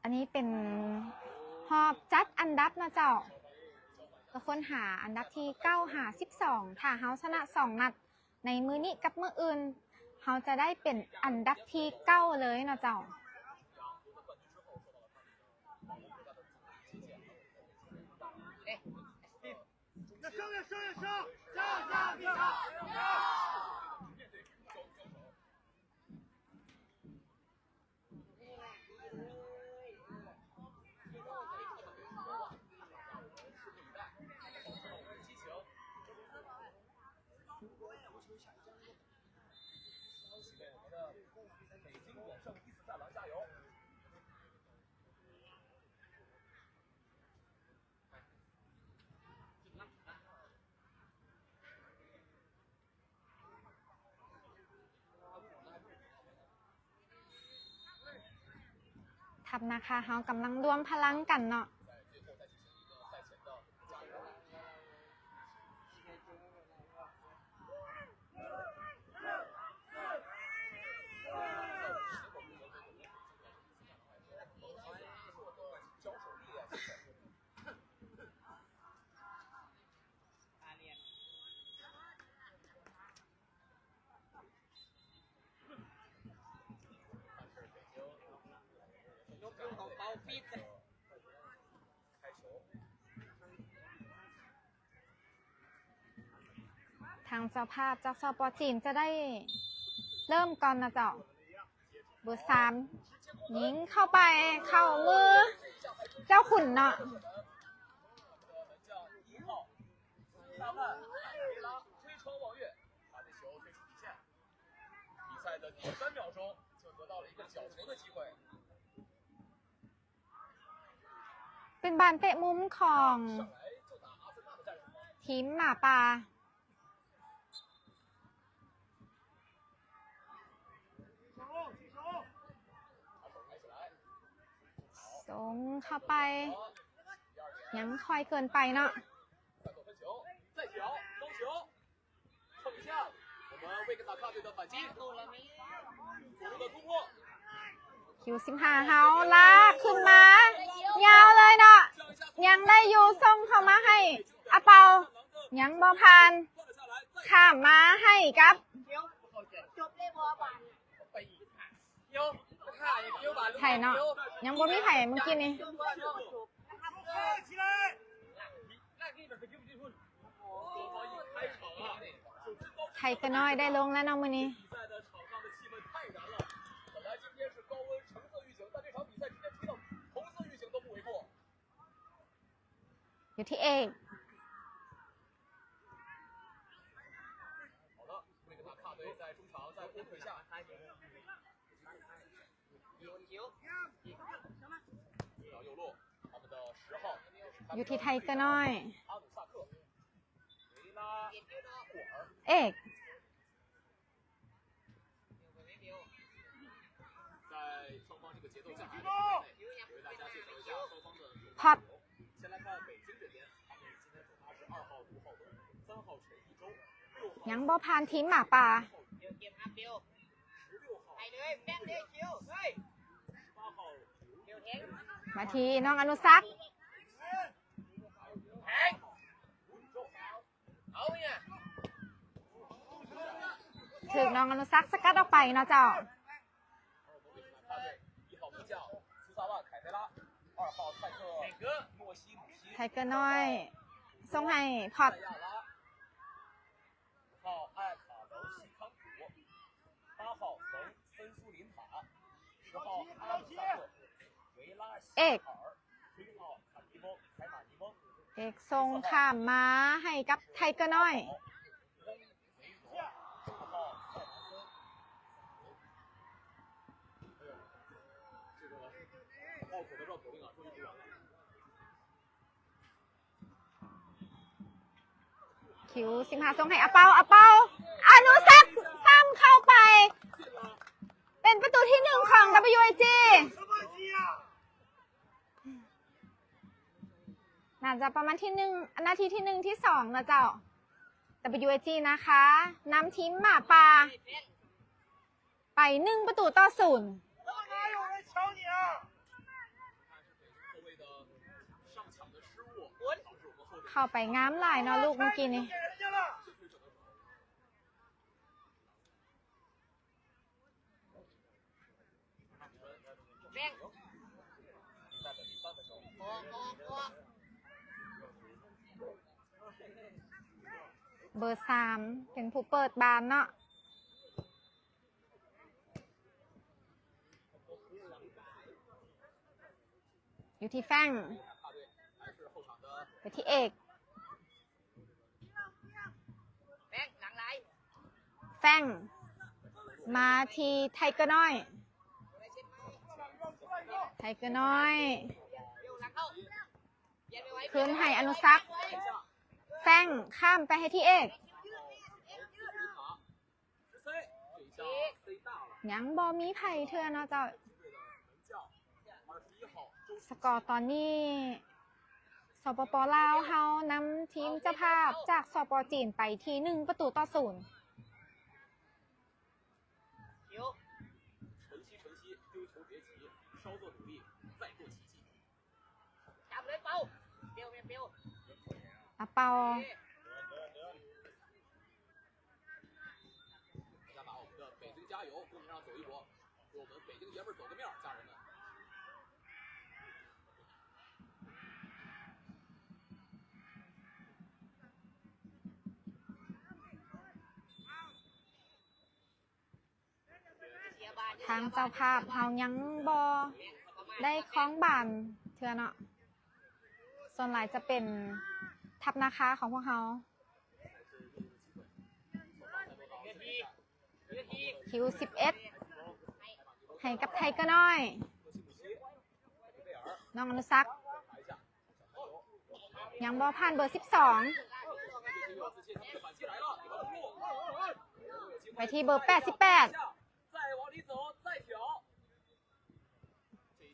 ອັນນີ້ເປັນຮອບຈັດອັນດັບເນາະເຈົ້າ, ກໍຄົ້ນຫາອັນດັບທີເກົ້າຫາສິບສອງ. ຖ້າເຮົາຊະນະສອງນັດໃນມື້ນີ້ກັບມື້ອື່ນ, ເຮົາຈະໄດ້ເປັນອັນດັບທີເກົ້າເລີຍເນາະເຈົ້າ. ທັບນາຄາເຮົາກຳລັງລວມພະລັງກັນເນາະ. ທາງເຈົ້າພາບຈາກ ສປ ຈີນ ຈະໄດ້ເລີ່ມກ່ອນນະເຈົ້າ. ເບີສາມຍິງເຂົ້າໄປ ເຂົ້າມືເຈົ້າຂຸນເນາະ. ເປັນບານເຕະມຸມຂອງທີມໝາປ່າ. ສົ່ງເຂົ້າໄປ ຍັງຄ່ອຍເກີນໄປເນາະ. ຄິວສິບຫ້າເຮົາລາກຂຶ້ນມາຍາວເລີຍເນາະ ຍັງໄດ້ຢູ່ ສົ່ງເຂົ້າມາໃຫ້ອາເປົາ ຍັງບໍ່ຜ່ານ ຂ້າມມາໃຫ້ກັບ ໄຜເນາະ ຍັງບໍ່ມີໃຜເມື່ອກີ້ນີ້. ໄທເກີນ້ອຍໄດ້ລົງແລ້ວເນາະມື້ນີ້. ຢູ່ທີ່ເອກ ຢູ່ທີ່ໄທເກີນ້ອຍ ເອກ ພັດ ຍັງບໍ່ຜ່ານທີມໝາປ່າ. ມາທີ່ນ້ອງອະນຸສັກ ຖືກນ້ອງອະນຸສັກສະກັດອອກໄປເນາະເຈົ້າ. ໄທເກີນ້ອຍສົ່ງໃຫ້ພັດ ເອກ ເອກສົ່ງຂ້າມມາໃຫ້ກັບໄທເກີນ້ອຍ. ຄິວສິບຫ້າສົ່ງໃຫ້ອາເປົາ ອາເປົາ ອະນຸສັກ ຊ້ຳເຂົ້າໄປ ເປັນປະຕູທີໜຶ່ງຂອງ WIG. ໜ້າຈະປະມານທີໜຶ່ງ ນາທີທີໜຶ່ງ ທີສອງເນາະເຈົ້າ. WIG ນາຄາ ນຳທີມໝາປ່າ. ໄປໜຶ່ງປະຕູຕໍ່ສູນ. ເຂົ້າໄປງາມຫຼາຍເນາະລູກມື້ກີ້ນີ້. ເບີສາມເປັນຜູ້ເປີດບານເນາະ. ຢູ່ທີ່ແຟງ ໄປທີ່ເອກ. ແຟງ ມາທີ່ໄທເກີນ້ອຍ. ໄທເກີນ້ອຍ ຄືນໃຫ້ອະນຸສັກ. ແຟງ ຂ້າມໄປໃຫ້ທີ່ເອກ. ຍັງບໍ່ມີໃຜເທື່ອເນາະເຈົ້າ. ສະກໍຕອນນີ້ ສປປ ລາວເຮົານຳທີມເຈົ້າພາບຈາກ ສປ ຈີນ ໄປທີ່ໜຶ່ງປະຕູຕໍ່ສູນ. ອາເປົາ ທາງເຈົ້າພາບເຮົາຍັງບໍ່ໄດ້ຄອງບານເທື່ອເນາະ. ສ່ວນຫຼາຍຈະເປັນທັບນາຄາຂອງພວກເຮົາ. ຄິວສິບເອັດ ໃຫ້ກັບໄທເກີນ້ອຍ. ນ້ອງອະນຸສັກ ຍັງບໍ່ຜ່ານເບີສິບສອງ. ໄປທີ່ເບີແປດສິບແປດ.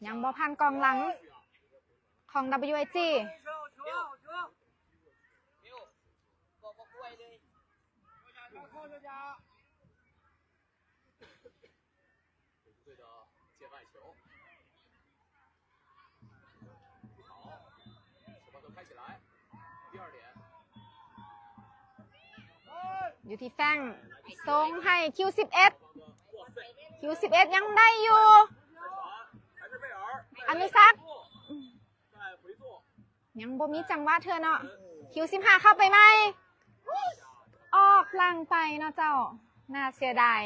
ຍັງບໍ່ຜ່ານກອງຫຼັງຂອງ WIG. ຢູ່ທີ່ແຟງ ສົ່ງໃຫ້ຄິວສິບເອັດ. ຄິວສິບເອັດ ຍັງໄດ້ຢູ່. ອະນຸສັກ ຍັງບໍ່ມີຈັງຫວະເທື່ອເນາະ. ຄິວສິບຫ້າ ເຂົ້າໄປໃໝ່ ອອກຫຼັງໄປເນາະເຈົ້າ. ໜ້າເສຍດາຍ.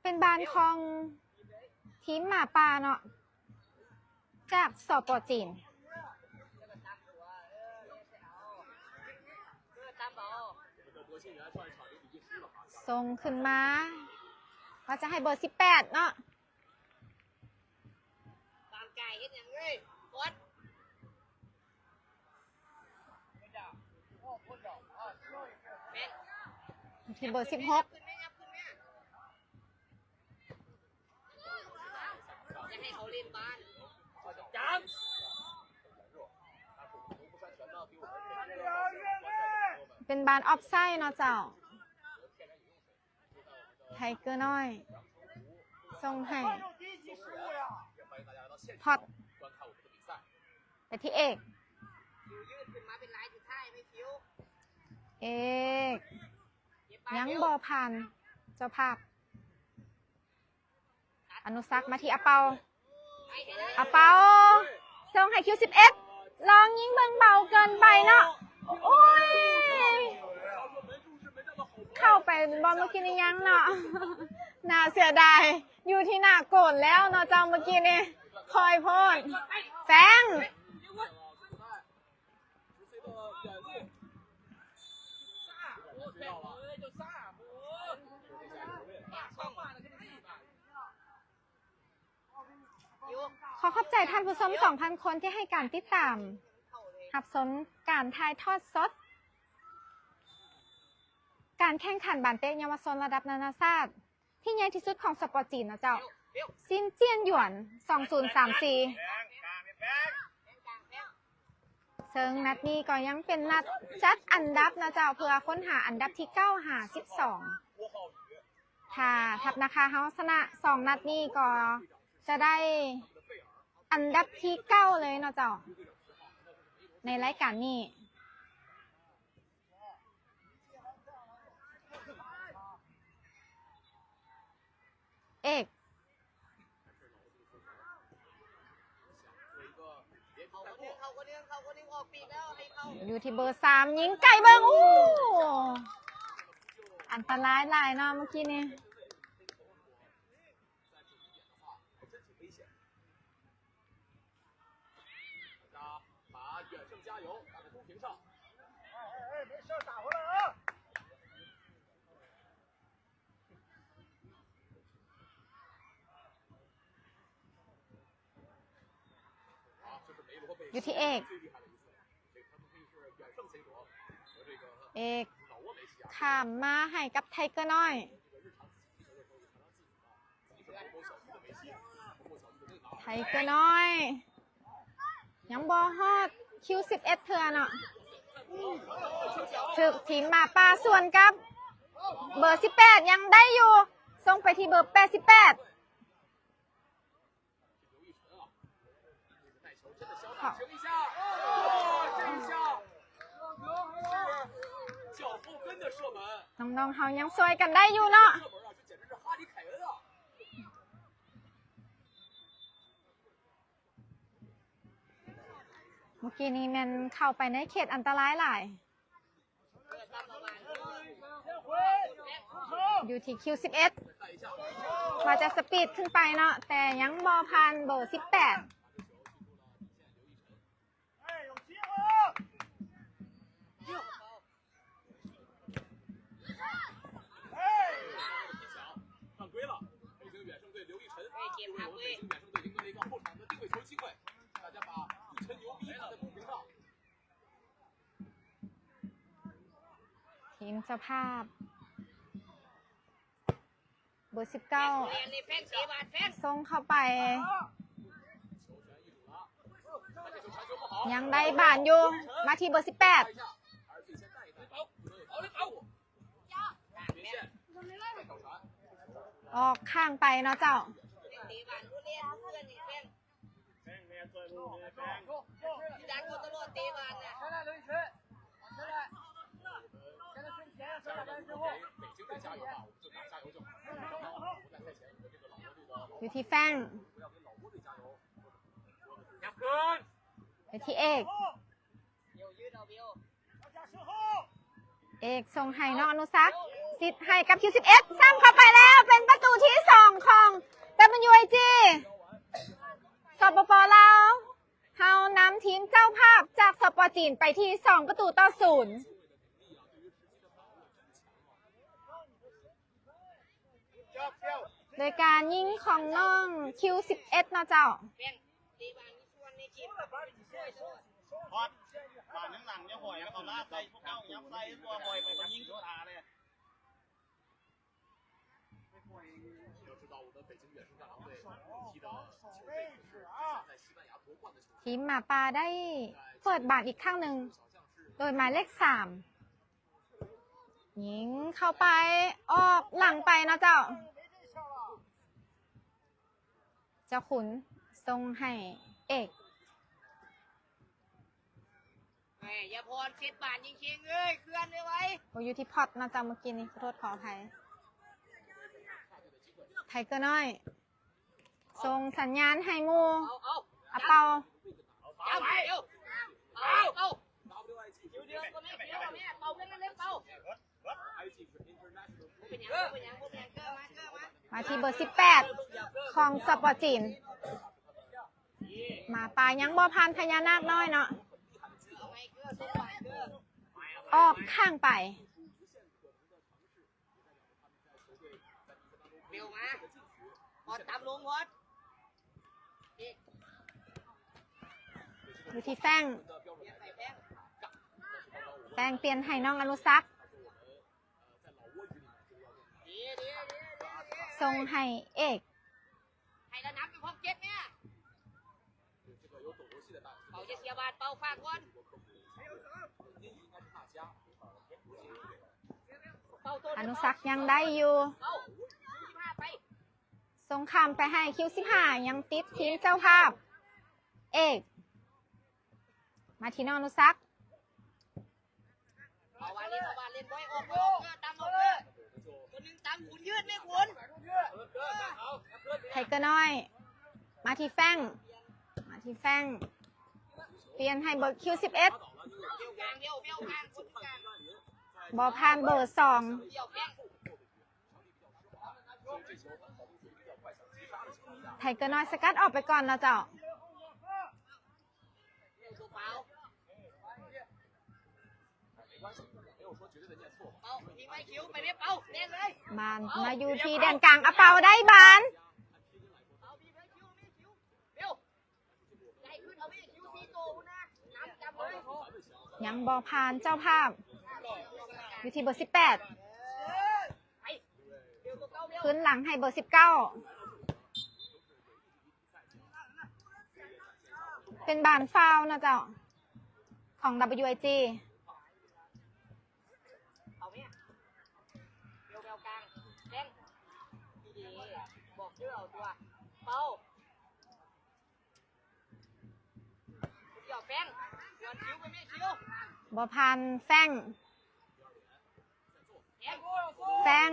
ເປັນບານຂອງທີມໝາປ່າເນາະ ຈາກ ສປ ຈີນ. ສົ່ງຂຶ້ນມາ ວ່າຈະໃຫ້ເບີສິບແປດເນາະ. ທີ່ເບີສິບຫົກ. ເປັນບານອອບໄຊເນາະເຈົ້າ. ໄທເກີນ້ອຍ ສົ່ງໃຫ້ ພອດ ໄປທີ່ເອກ. ເອກ ຍັງບໍ່ຜ່ານເຈົ້າພາບ. ອະນຸສັກມາທີ່ອາເປົາ. ອາເປົາ ສົ່ງໃຫ້ຄິວສິບເອັດ. ລອງຍິງເບິ່ງເບົາເກີນໄປເນາະ. ໂອ້ຍ ເຂົ້າໄປບໍ່ເມື່ອກີ້ນີ້ຍັງເນາະ. ໜ້າເສຍດາຍ ຢູ່ທີ່ໜ້າໂກນແລ້ວເນາະເຈົ້າ ເມື່ອກີ້ນີ້. ຄ່ອຍໂພດ. ແຟງ. ຂໍຂອບໃຈທ່ານຜູ້ຊົມສອງພັນຄົນທີ່ໃຫ້ການຕິດຕາມ ຮັບຊົມການຖ່າຍທອດສົດ ການແຂ່ງຂັນບານເຕະເຍົາວະຊົນລະດັບນານາຊາດ ທີ່ໃຫຍ່ທີ່ສຸດຂອງສະປອດຈີນເນາະເຈົ້າ ຊິນຈຽນຢວນ ສອງພັນຊາວສີ່. ເຊິ່ງນັດນີ້ກໍຍັງເປັນນັດຈັດອັນດັບນະເຈົ້າ ເພື່ອຄົ້ນຫາອັນດັບທີເກົ້າຫາສິບສອງ. ຖ້າທັບນາຄາເຮົາຊະນະສອງນັດນີ້ ກໍຈະໄດ້ອັນດັບທີເກົ້າເລີຍເນາະເຈົ້າ ໃນລາຍການນີ້. ເອກ ຢູ່ທີ່ເບີສາມ ຍິງໄກເບິ່ງ ໂອ້ ອັນຕະລາຍຫຼາຍເນາະເມື່ອກີ້ນີ້. ຢູ່ທີ່ເອກ ເອກຂ້າມມາໃຫ້ກັບໄທເກີນ້ອຍ. ໄທເກີນ້ອຍ ຍັງບໍ່ຮອດຄິວສິບເອັດເທື່ອເນາະ ຖືກທີມໝາປ່າສວນກັບ ເບີສິບແປດ ຍັງໄດ້ຢູ່ ສົ່ງໄປທີ່ເບີແປດສິບແປດ. ນ້ອງໆເຮົາຍັງຊ່ວຍກັນໄດ້ຢູ່ເນາະ. ເມື່ອກີ້ນີ້ແມ່ນເຂົ້າໄປໃນເຂດອັນຕະລາຍຫຼາຍ. ຢູ່ທີ່ຄິວສິບເອັດ ວ່າຈະສະປີດຂຶ້ນໄປເນາະ ແຕ່ຍັງບໍ່ຜ່ານເບີສິບແປດ. ທີມເຈົ້າພາບ ເບີສິບເກົ້າ ສົ່ງເຂົ້າໄປ ຍັງໄດ້ບານຢູ່ ມາທີ່ເບີສິບແປດ ອອກຂ້າງໄປເນາະເຈົ້າ. ຢູ່ທີ່ແຟງ ຢູ່ທີ່ເອກ ເອກສົ່ງໃຫ້ນ້ອງອະນຸສັກ ສິດໃຫ້ກັບຄິວສິບເອັດ ຊ້ຳເຂົ້າໄປແລ້ວ ເປັນປະຕູທີສອງຂອງ WIG ສປປ ລາວ ເຮົານຳທີມເຈົ້າພາບຈາກ ສປ ຈີນ ໄປທີ່ສອງປະຕູຕໍ່ສູນ ໂດຍການຍິງຂອງນ້ອງຄິວສິບເອັດເນາະເຈົ້າ. ທີມໝາປ່າໄດ້ເປີດບານອີກຄັ້ງໜຶ່ງ ໂດຍໝາຍເລກສາມ ຍິງເຂົ້າໄປ ອອກຫຼັງໄປເນາະເຈົ້າ. ເຈົ້າຂຸນສົ່ງໃຫ້ເອກ ແໝ່ ຢ່າຜ່ອນ ເຊັດບານຍິງເຄງເອີຍ ເຄື່ອນໄວໆ. ໂອ້ ຢູ່ທີ່ພອດເນາະເຈົ້າ ເມື່ອກີ້ນີ້ ຂໍໂທດຂໍອະໄພ. ໄທເກີນ້ອຍ ສົ່ງສັນຍານໃຫ້ໝູ່ ເອົາ ເອົາ ອາເປົາ ຈັບ ເອົາ ເອົາ ເອົາ ເອົາ ເອົາ ເອົາ ເອົາ ມາທີ່ເບີສິບແປດ ຂອງ ສປ ຈີນ ໝາປ່າຍັງບໍ່ຜ່ານພະຍານາກນ້ອຍເນາະ ອອກຂ້າງໄປ. ເບວມາ ພອດຕາມລົງ ພອດ ຢູ່ທີ່ແຟງ ແຟງປ່ຽນໃຫ້ນ້ອງອະນຸສັກ ສົ່ງໃຫ້ເອກ ໃຫ້ລະນຳເປັນຂອງເຈັດແມ່. ອະນຸສັກຍັງໄດ້ຢູ່. ສົ່ງຂ້າມໄປໃຫ້ຄິວສິບຫ້າ ຍັງຕິດທີມເຈົ້າພາບເອກ. ມາທີ່ນ້ອງອະນຸສັກ. ໄທເກີນ້ອຍ ມາທີ່ແຟງ ມາທີ່ແຟງ ປ່ຽນໃຫ້ເບີຄິວສິບເອັດ ບໍ່ຜ່ານເບີສອງ. ໄທເກີນ້ອຍສະກັດອອກໄປກ່ອນເນາະເຈົ້າ. ບານມາຢູ່ທີ່ແດນກາງ ອາເປົາໄດ້ບານ. ຍັງບໍ່ຜ່ານເຈົ້າພາບ ຢູ່ທີ່ເບີສິບແປດ ຄືນຫຼັງໃຫ້ເບີສິບເກົ້າ. ເປັນບານຟາວນະເຈົ້າ ຂອງ WIG. ບໍ່ຜ່ານແຟງ ແຟງ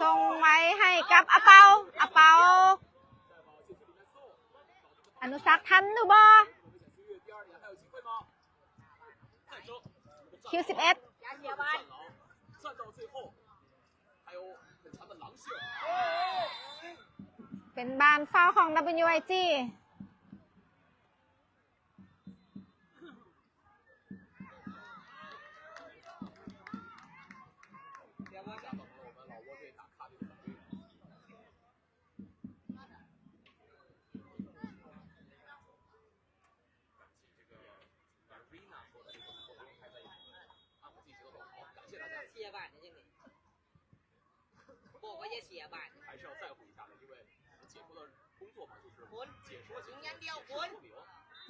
ສົ່ງໄວ້ໃຫ້ກັບອາເປົາ ອາເປົາ ອະນຸສັກທັນຫຼືບໍ່? ຄິວສິບເອັດ ເປັນບານຟາວຂອງ WIG.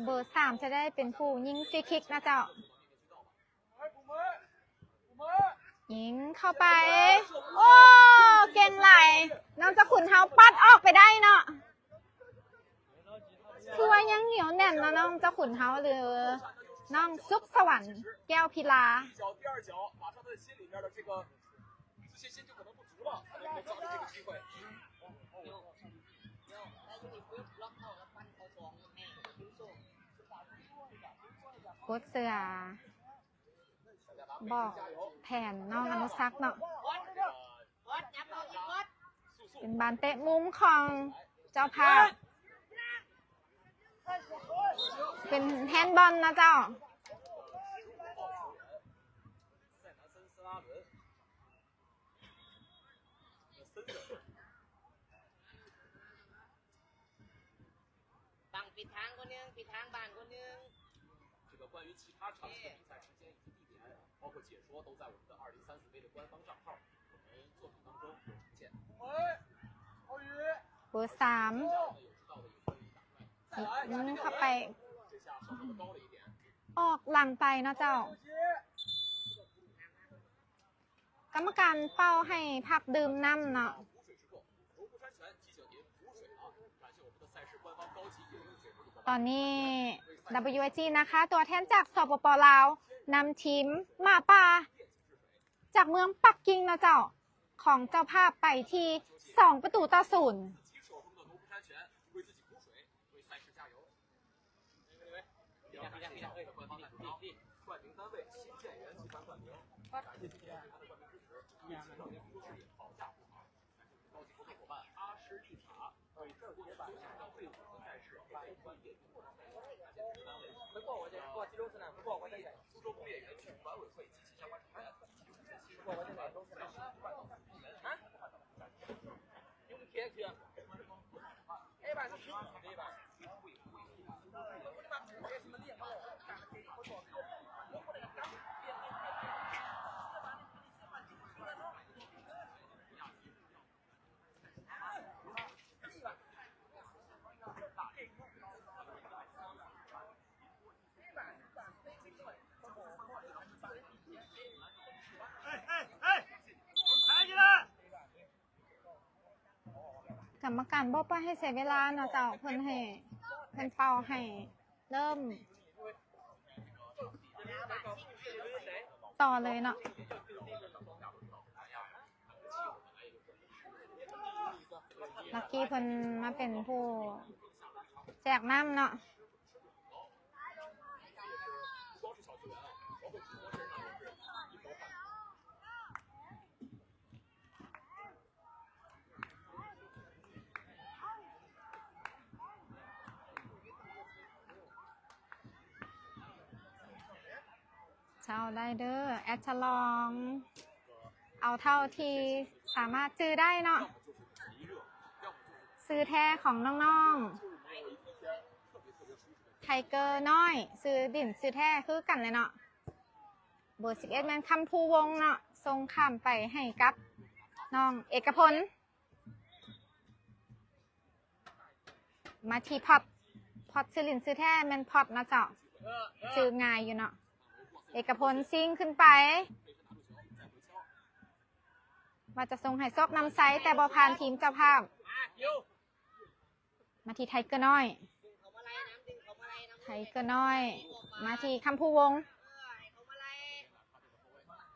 ເບີສາມຈະໄດ້ເປັນຜູ້ຍິງຟຣີຄິກນະເຈົ້າ. ຍິງເຂົ້າໄປ ໂອ້ ເກັ່ງຫຼາຍ ນ້ອງເຈົ້າຂຸນເຮົາປັດອອກໄປໄດ້ເນາະ. ຄືວ່າຍັງໜຽວແໜ້ນເນາະ ນ້ອງເຈົ້າຂຸນເຮົາ ຫຼື ນ້ອງສຸກສະຫວັນ ແກ້ວພິລາ. ກົດເສືອ ບອກແຜນນ້ອງອະນຸສັກເນາະ. ເປັນບານເຕະມຸມຂອງເຈົ້າພາບ ເປັນແຮນບອນນະເຈົ້າ. ບັງ ປິດທາງຄົນໜຶ່ງ ປິດທາງບ້ານຄົນໜຶ່ງ. 这个关于其他场次的比赛时间以及地点，包括解说，都在我们的二零三四杯的官方账号，我们作品当中有呈现。 ເບີສາມ ຍິງເຂົ້າໄປ ອອກຫຼັງໄປເນາະເຈົ້າ. ກຳມະການເປົ່າໃຫ້ພັກດື່ມນ້ຳເນາະ. ຕອນນີ້ WIG ນະຄະ ຕົວແທນຈາກ ສປປ ລາວ ນຳທີມໝາປ່າ ຈາກເມືອງປັກກິ່ງນະເຈົ້າ ຂອງເຈົ້າພາບໄປທີ່ສອງປະຕູຕໍ່ສູນ. ກຳມະການບໍ່ປ່ອຍໃຫ້ເສຍເວລາເນາະເຈົ້າ, ເພິ່ນໃຫ້ ເພິ່ນເປົ່າໃຫ້ເລີ່ມຕໍ່ເລີຍເນາະ. ລັກກີ້ເພິ່ນມາເປັນຜູ້ແຈກນ້ຳເນາະ. ເຈົ້າ ໄດ້ເດີ ແອັດສະຫຼອງ ເອົາເທົ່າທີ່ສາມາດຈື່ໄດ້ເນາະ. ຊື່ແທ້ຂອງນ້ອງໆ ໄທເກີນ້ອຍ, ຊື່ຫຼິ້ນຊື່ແທ້ຄືກັນເລີຍເນາະ. ເບີສິບເອັດແມ່ນຄຳພູວົງເນາະ, ສົ່ງຂ້າມໄປໃຫ້ກັບນ້ອງເອກະພົນ. ມາທີ່ພອດ, ພອດຊື່ຫຼິ້ນຊື່ແທ້ແມ່ນພອດເນາະເຈົ້າ, ຊື່ງ່າຍຢູ່ເນາະ. ເອກະພົນຊິງຂຶ້ນໄປ ວ່າຈະສົ່ງໃຫ້ໂຊກນຳໄຊ ແຕ່ບໍ່ຜ່ານທີມເຈົ້າພາບ. ມາທີ່ໄທເກີນ້ອຍ, ໄທເກີນ້ອຍ ມາທີ່ຄຳພູວົງ,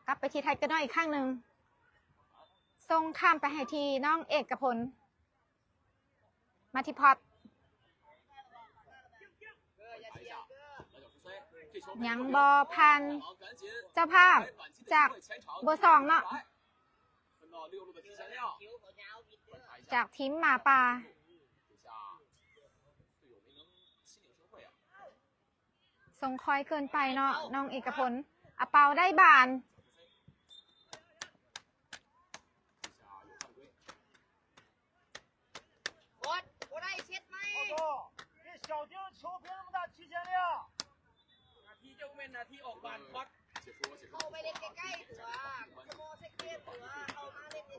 ກັບໄປທີ່ໄທເກີນ້ອຍອີກຄັ້ງໜຶ່ງ, ສົ່ງຂ້າມໄປໃຫ້ທີ່ນ້ອງເອກະພົນ. ມາທີ່ພອດ ຍັງບໍ່ຜ່ານເຈົ້າພາບ ຈາກເບີສອງເນາະ, ຈາກທີມໝາປ່າ. ສົ່ງຄ່ອຍເກີນໄປເນາະ ນ້ອງເອກະພົນ. ອາເປົາໄດ້ບານ.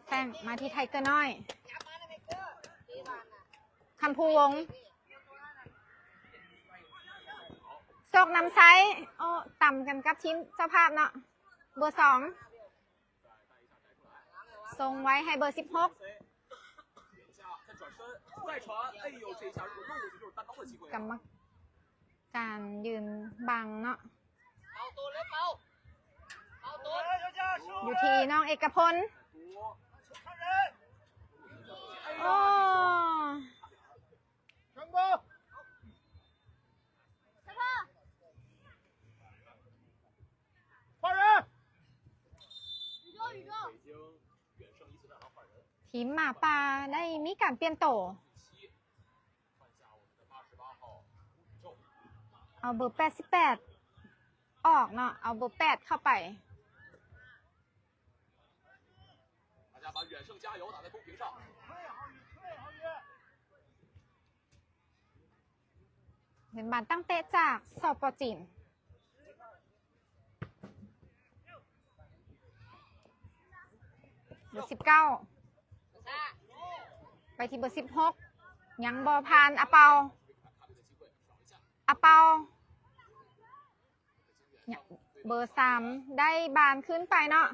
ແຟງມາທີ່ໄທເກີນ້ອຍ, ຄຳພູວົງ, ໂຊກນຳໄຊ. ໂອ້ ຕຳກັນກັບທີມເຈົ້າພາບເນາະ, ເບີສອງ. ສົ່ງໄວ້ໃຫ້ເບີສິບຫົກ. ກຳມະການຢືນບັງເນາະ, ຢູ່ທີ່ນ້ອງເອກະພົນ. ໂອ້. ທີມໝາປ່າໄດ້ມີການປ່ຽນໂຕ, ເອົາເບີແປດສິບແປດອອກເນາະ, ເອົາເບີແປດເຂົ້າໄປ. ເຫັນບານຕັ້ງເຕະຈາກ ສປ ຈີນ. ເບີສິບເກົ້າ ໄປທີ່ເບີສິບຫົກ, ຍັງບໍ່ຜ່ານ ອາເປົາ, ອາເປົາ. ເບີສາມໄດ້ບານຄືນໄປເນາະ,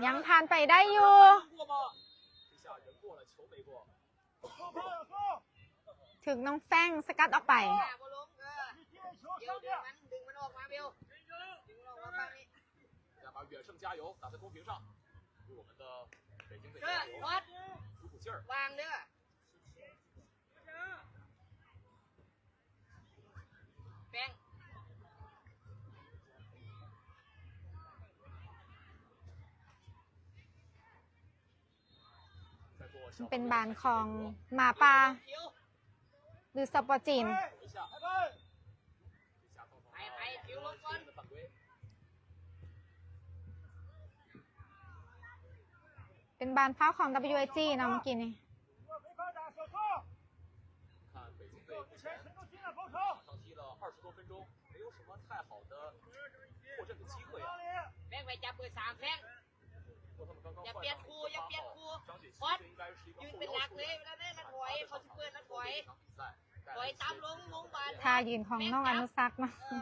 ຍັງຜ່ານໄປໄດ້ຢູ່, ຖືກນ້ອງແຟງສະກັດອອກໄປ. ເປັນບານຂອງໝາປ່າ ຫຼື ສປ ຈີນ. ເປັນບານຟາວຂອງ WAG ເນາະ ເມື່ອກີ້ນີ້. ແຟງໄປຈັບເບີສາມ ແຟງ. ຢ່າປ່ຽນຄູ່ ຢ່າປ່ຽນຄູ່. ຄອດ ຢືນເປັນຫຼັກເລີຍ, ເວລານັ້ນນະຖອຍ, ເຂົາຊິເປີດນະຖອຍ, ຖອຍຕາມລົງ ລົງບານ. ທ່າຢືນຂອງນ້ອງອະນຸສັກເນາະ. ເອີ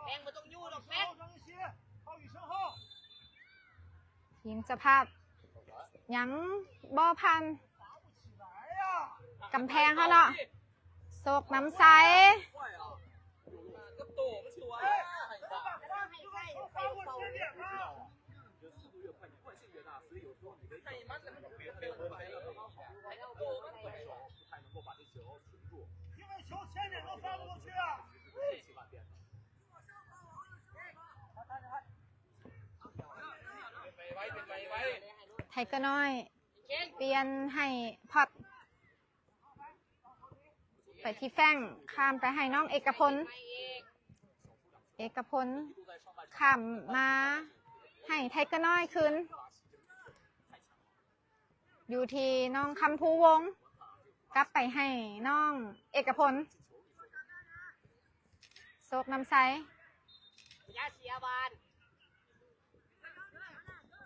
ແຟງບໍ່ຕ້ອງຍູ້ ທີມເຈົ້າພາບຍັງບໍ່ຜ່ານກຳແພງເຮົາເນາະ. ໂຊກນຳໄຊ ໄທເກີນ້ອຍ ປ່ຽນໃຫ້ພອດ ໄປທີ່ແຟງ ຂ້າມໄປໃຫ້ນ້ອງເອກະພົນ ເອກະພົນ ຂ້າມມາໃຫ້ໄທເກີນ້ອຍຄືນ ຢູ່ທີ່ນ້ອງຄຳພູວົງ ກັບໄປໃຫ້ນ້ອງເອກະພົນ ໂຊກນຳໄຊ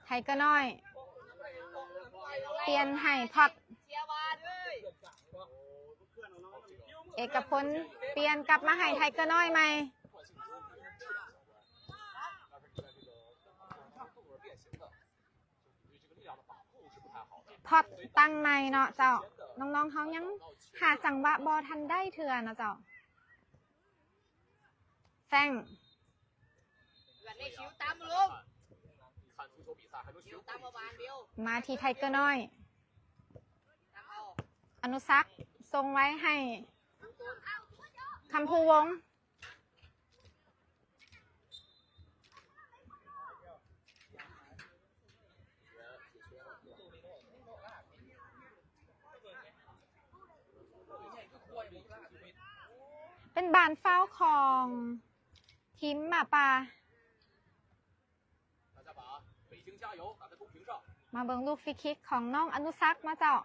ໄທເກີນ້ອຍ ປ່ຽນໃຫ້ພອດ ເອກະພົນ ປ່ຽນກັບມາໃຫ້ໄທເກີນ້ອຍໃໝ່. ພອດຕັ້ງໃໝ່ເນາະເຈົ້າ ນ້ອງໆເຮົາຍັງຫາຈັງຫວະບໍ່ທັນໄດ້ເທື່ອເນາະເຈົ້າ. ແຟງ ມາທີ່ໄທເກີນ້ອຍ ອະນຸສັກ ສົ່ງໄວ້ໃຫ້ຄຳພູວົງ ເປັນບານຟາວຂອງທີມໝາປ່າ. ມາເບິ່ງລູກຟຣີຄິກຂອງນ້ອງອະນຸສັກມາເຈົ້າ.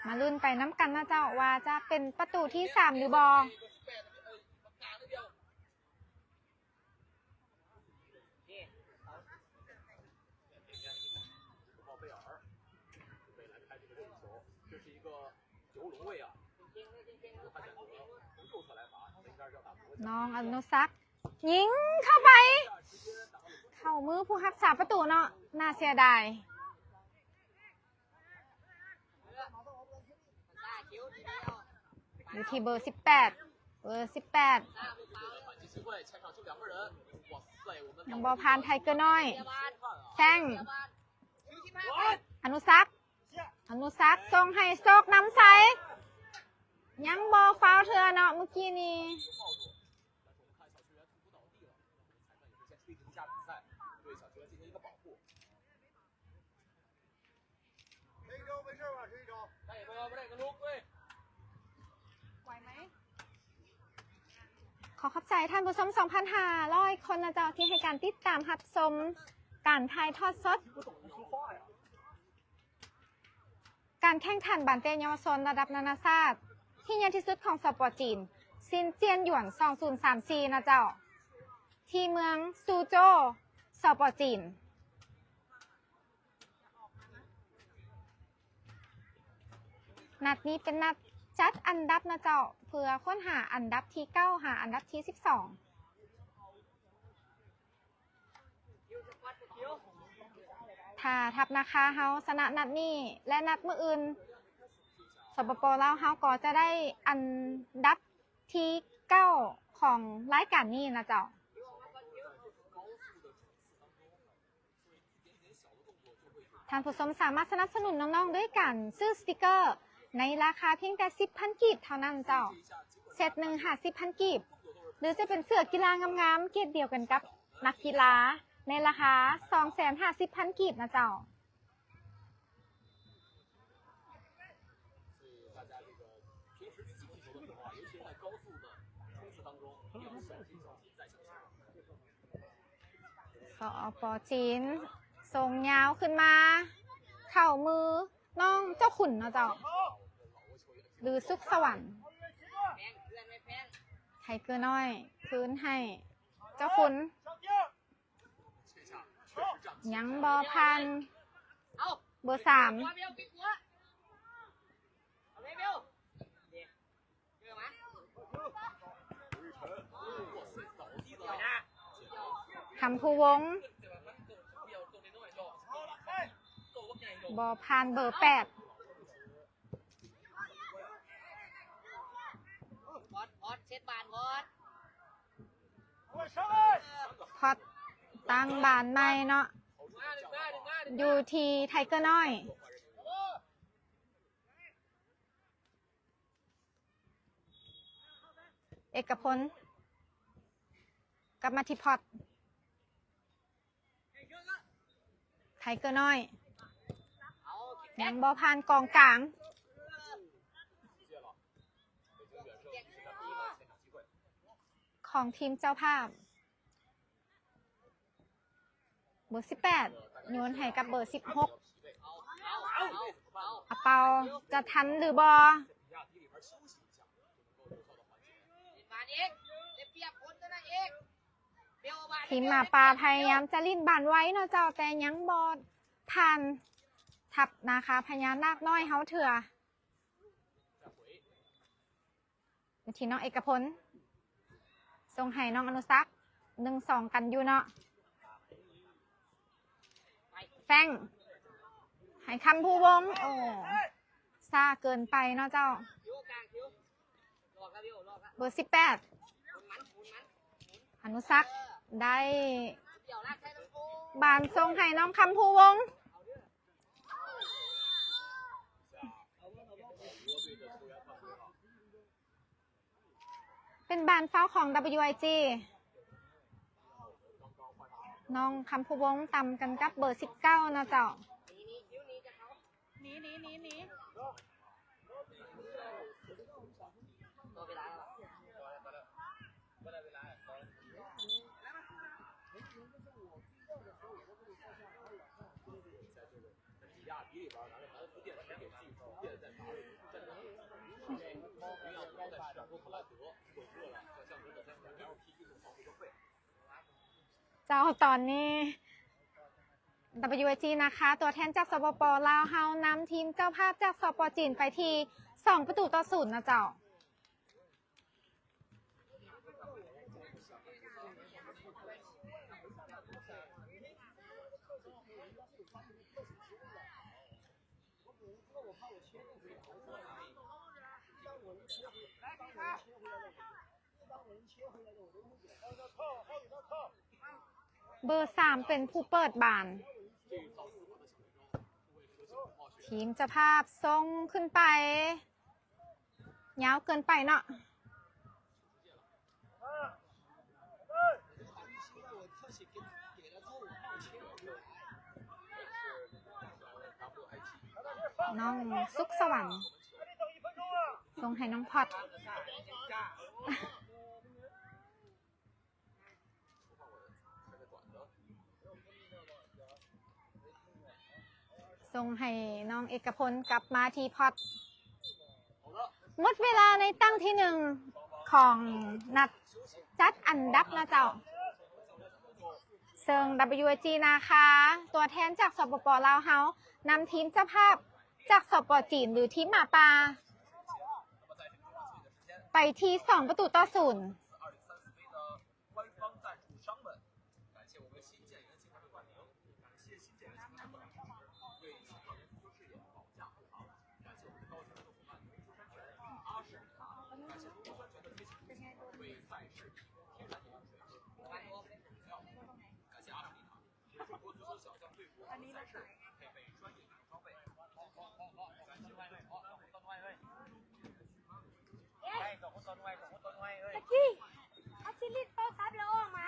ມາລຸ້ນໄປນຳກັນນະເຈົ້າ ວ່າຈະເປັນປະຕູທີສາມຫຼືບໍ່. ນ້ອງອະນຸສັກ ຍິງເຂົ້າໄປ ເຂົ້າມືຜູ້ຮັກສາປະຕູເນາະ ໜ້າເສຍດາຍ. ຢູ່ທີ່ເບີສິບແປດ ເບີສິບແປດ ຍັງບໍ່ຜ່ານ ໄທເກີນ້ອຍ ແຊງ ອະນຸສັກ ອະນຸສັກ ສົ່ງໃຫ້ໂຊກນຳໄຊ ຍັງບໍ່ຟາວເທື່ອເນາະ ມື້ກີ້ນີ້. ຂໍຂອບໃຈທ່ານຜູ້ຊົມສອງພັນຫ້າຮ້ອຍຄົນນະເຈົ້າ ທີ່ໃຫ້ການຕິດຕາມຮັບຊົມການຖ່າຍທອດສົດ ການແຂ່ງຂັນບານເຕະເຍົາວະຊົນລະດັບນານາຊາດທີ່ໃຫຍ່ທີ່ສຸດຂອງ ສປ ຈີນ ຊິນຈຽນຢວນ ສອງພັນຊາວສີ່ ນະເຈົ້າ ທີ່ເມືອງຊູໂຈ ສປ ຈີນ. ນັດນີ້ເປັນນັດຈັດອັນດັບນະເຈົ້າ ເພື່ອຄົ້ນຫາອັນດັບທີເກົ້າ ຫາອັນດັບທີສິບສອງ. ຖ້າທັບນາຄາເຮົາຊະນະນັດນີ້ ແລະ ນັດມື້ອື່ນ ສປປ ລາວເຮົາກໍຈະໄດ້ອັນດັບທີເກົ້າຂອງລາຍການນີ້ນະເຈົ້າ. ທ່ານຜູ້ຊົມສາມາດສະໜັບສະໜູນນ້ອງໆ ດ້ວຍການຊື້ສະຕິກເກີໃນລາຄາພຽງແຕ່ສິບພັນກີບເທົ່ານັ້ນເຈົ້າ. ເຊັດໜຶ່ງ ຫ້າສິບພັນກີບ ຫຼື ຈະເປັນເສື້ອກິລາງາມໆ ເກດດຽວກັນກັບນັກກິລາ ໃນລາຄາສອງແສນຫ້າສິບພັນກີບນະເຈົ້າ. ສປ ຈີນ ສົ່ງຍາວຂຶ້ນມາ ເຂົ້າມືນ້ອງເຈົ້າຂຸນເນາະເຈົ້າ ຫຼື ສຸກສະຫວັນ ໄທເກີນ້ອຍ ຄືນໃຫ້ເຈົ້າຂຸນ ຍັງບໍ່ຜ່ານ. ເບີສາມ ຄຳພູວົງ ບໍ່ຜ່ານເບີແປດ. ພອດ ພອດ ເຊັດບານ ພອດ ພອດ ຕັ້ງບານໃໝ່ເນາະ ຢູ່ທີ່ໄທເກີນ້ອຍ. ເອກະພົນ ກັບມາທີ່ພອດ ໄທເກີນ້ອຍ ຍັງບໍ່ຜ່ານກອງກາງຂອງທີມເຈົ້າພາບ. ເບີສິບແປດ ໂຍນໃຫ້ກັບເບີສິບຫົກ ອາເປົາ ຈະທັນຫຼືບໍ່? ທີມໝາປ່າພະຍາຍາມຈະຫຼິ້ນບານໄວເນາະເຈົ້າ ແຕ່ຍັງບໍ່ຜ່ານທັບນາຄາພະຍານາກນ້ອຍເຮົາເທື່ອ. ຢູ່ທີ່ນ້ອງເອກະພົນ ສົ່ງໃຫ້ນ້ອງອະນຸສັກ ໜຶ່ງສອງກັນຢູ່ເນາະ ແຟງ ໃຫ້ຄຳພູວົງ ໂອ້ ຊ້າເກີນໄປເນາະເຈົ້າ. ເບີສິບແປດ ອະນຸສັກ ໄດ້ບານສົ່ງໃຫ້ນ້ອງຄຳພູວົງ. ເປັນບານຟາວຂອງ WIG ນ້ອງຄຳພູວົງ ຕຳກັນກັບເບີສິບເກົ້າເນາະເຈົ້າ. ເຈົ້າ ຕອນນີ້ WIG ນາຄາ ຕົວແທນຈາກ ສປປ ລາວ ເຮົານຳທີມເຈົ້າພາບຈາກ ສປ ຈີນ ໄປທີ່ສອງປະຕູຕໍ່ສູນນະເຈົ້າ. ເບີສາມເປັນຜູ້ເປີດບານ. ທີມເຈົ້າພາບສົ່ງຂຶ້ນໄປ ຍາວເກີນໄປເນາະ. ນ້ອງສຸກສະຫວັນ ສົ່ງໃຫ້ນ້ອງພອດ. ສົ່ງໃຫ້ນ້ອງເອກະພົນ ກັບມາທີ່ພອດ. ໝົດເວລາໃນຕັ້ງທີໜຶ່ງຂອງນັດຈັດອັນດັບນະເຈົ້າ. ເຊິ່ງ WIG ນາຄາ ຕົວແທນຈາກ ສປປ ລາວ ເຮົາ ນຳທີມເຈົ້າພາບຈາກ ສປ ຈີນ ຫຼື ທີມໝາປ່າ ໄປທີ່ສອງປະຕູຕໍ່ສູນ. ຕະກີ້ ອາຊິລິດເປີດຄັບແລ້ວອອກມາ.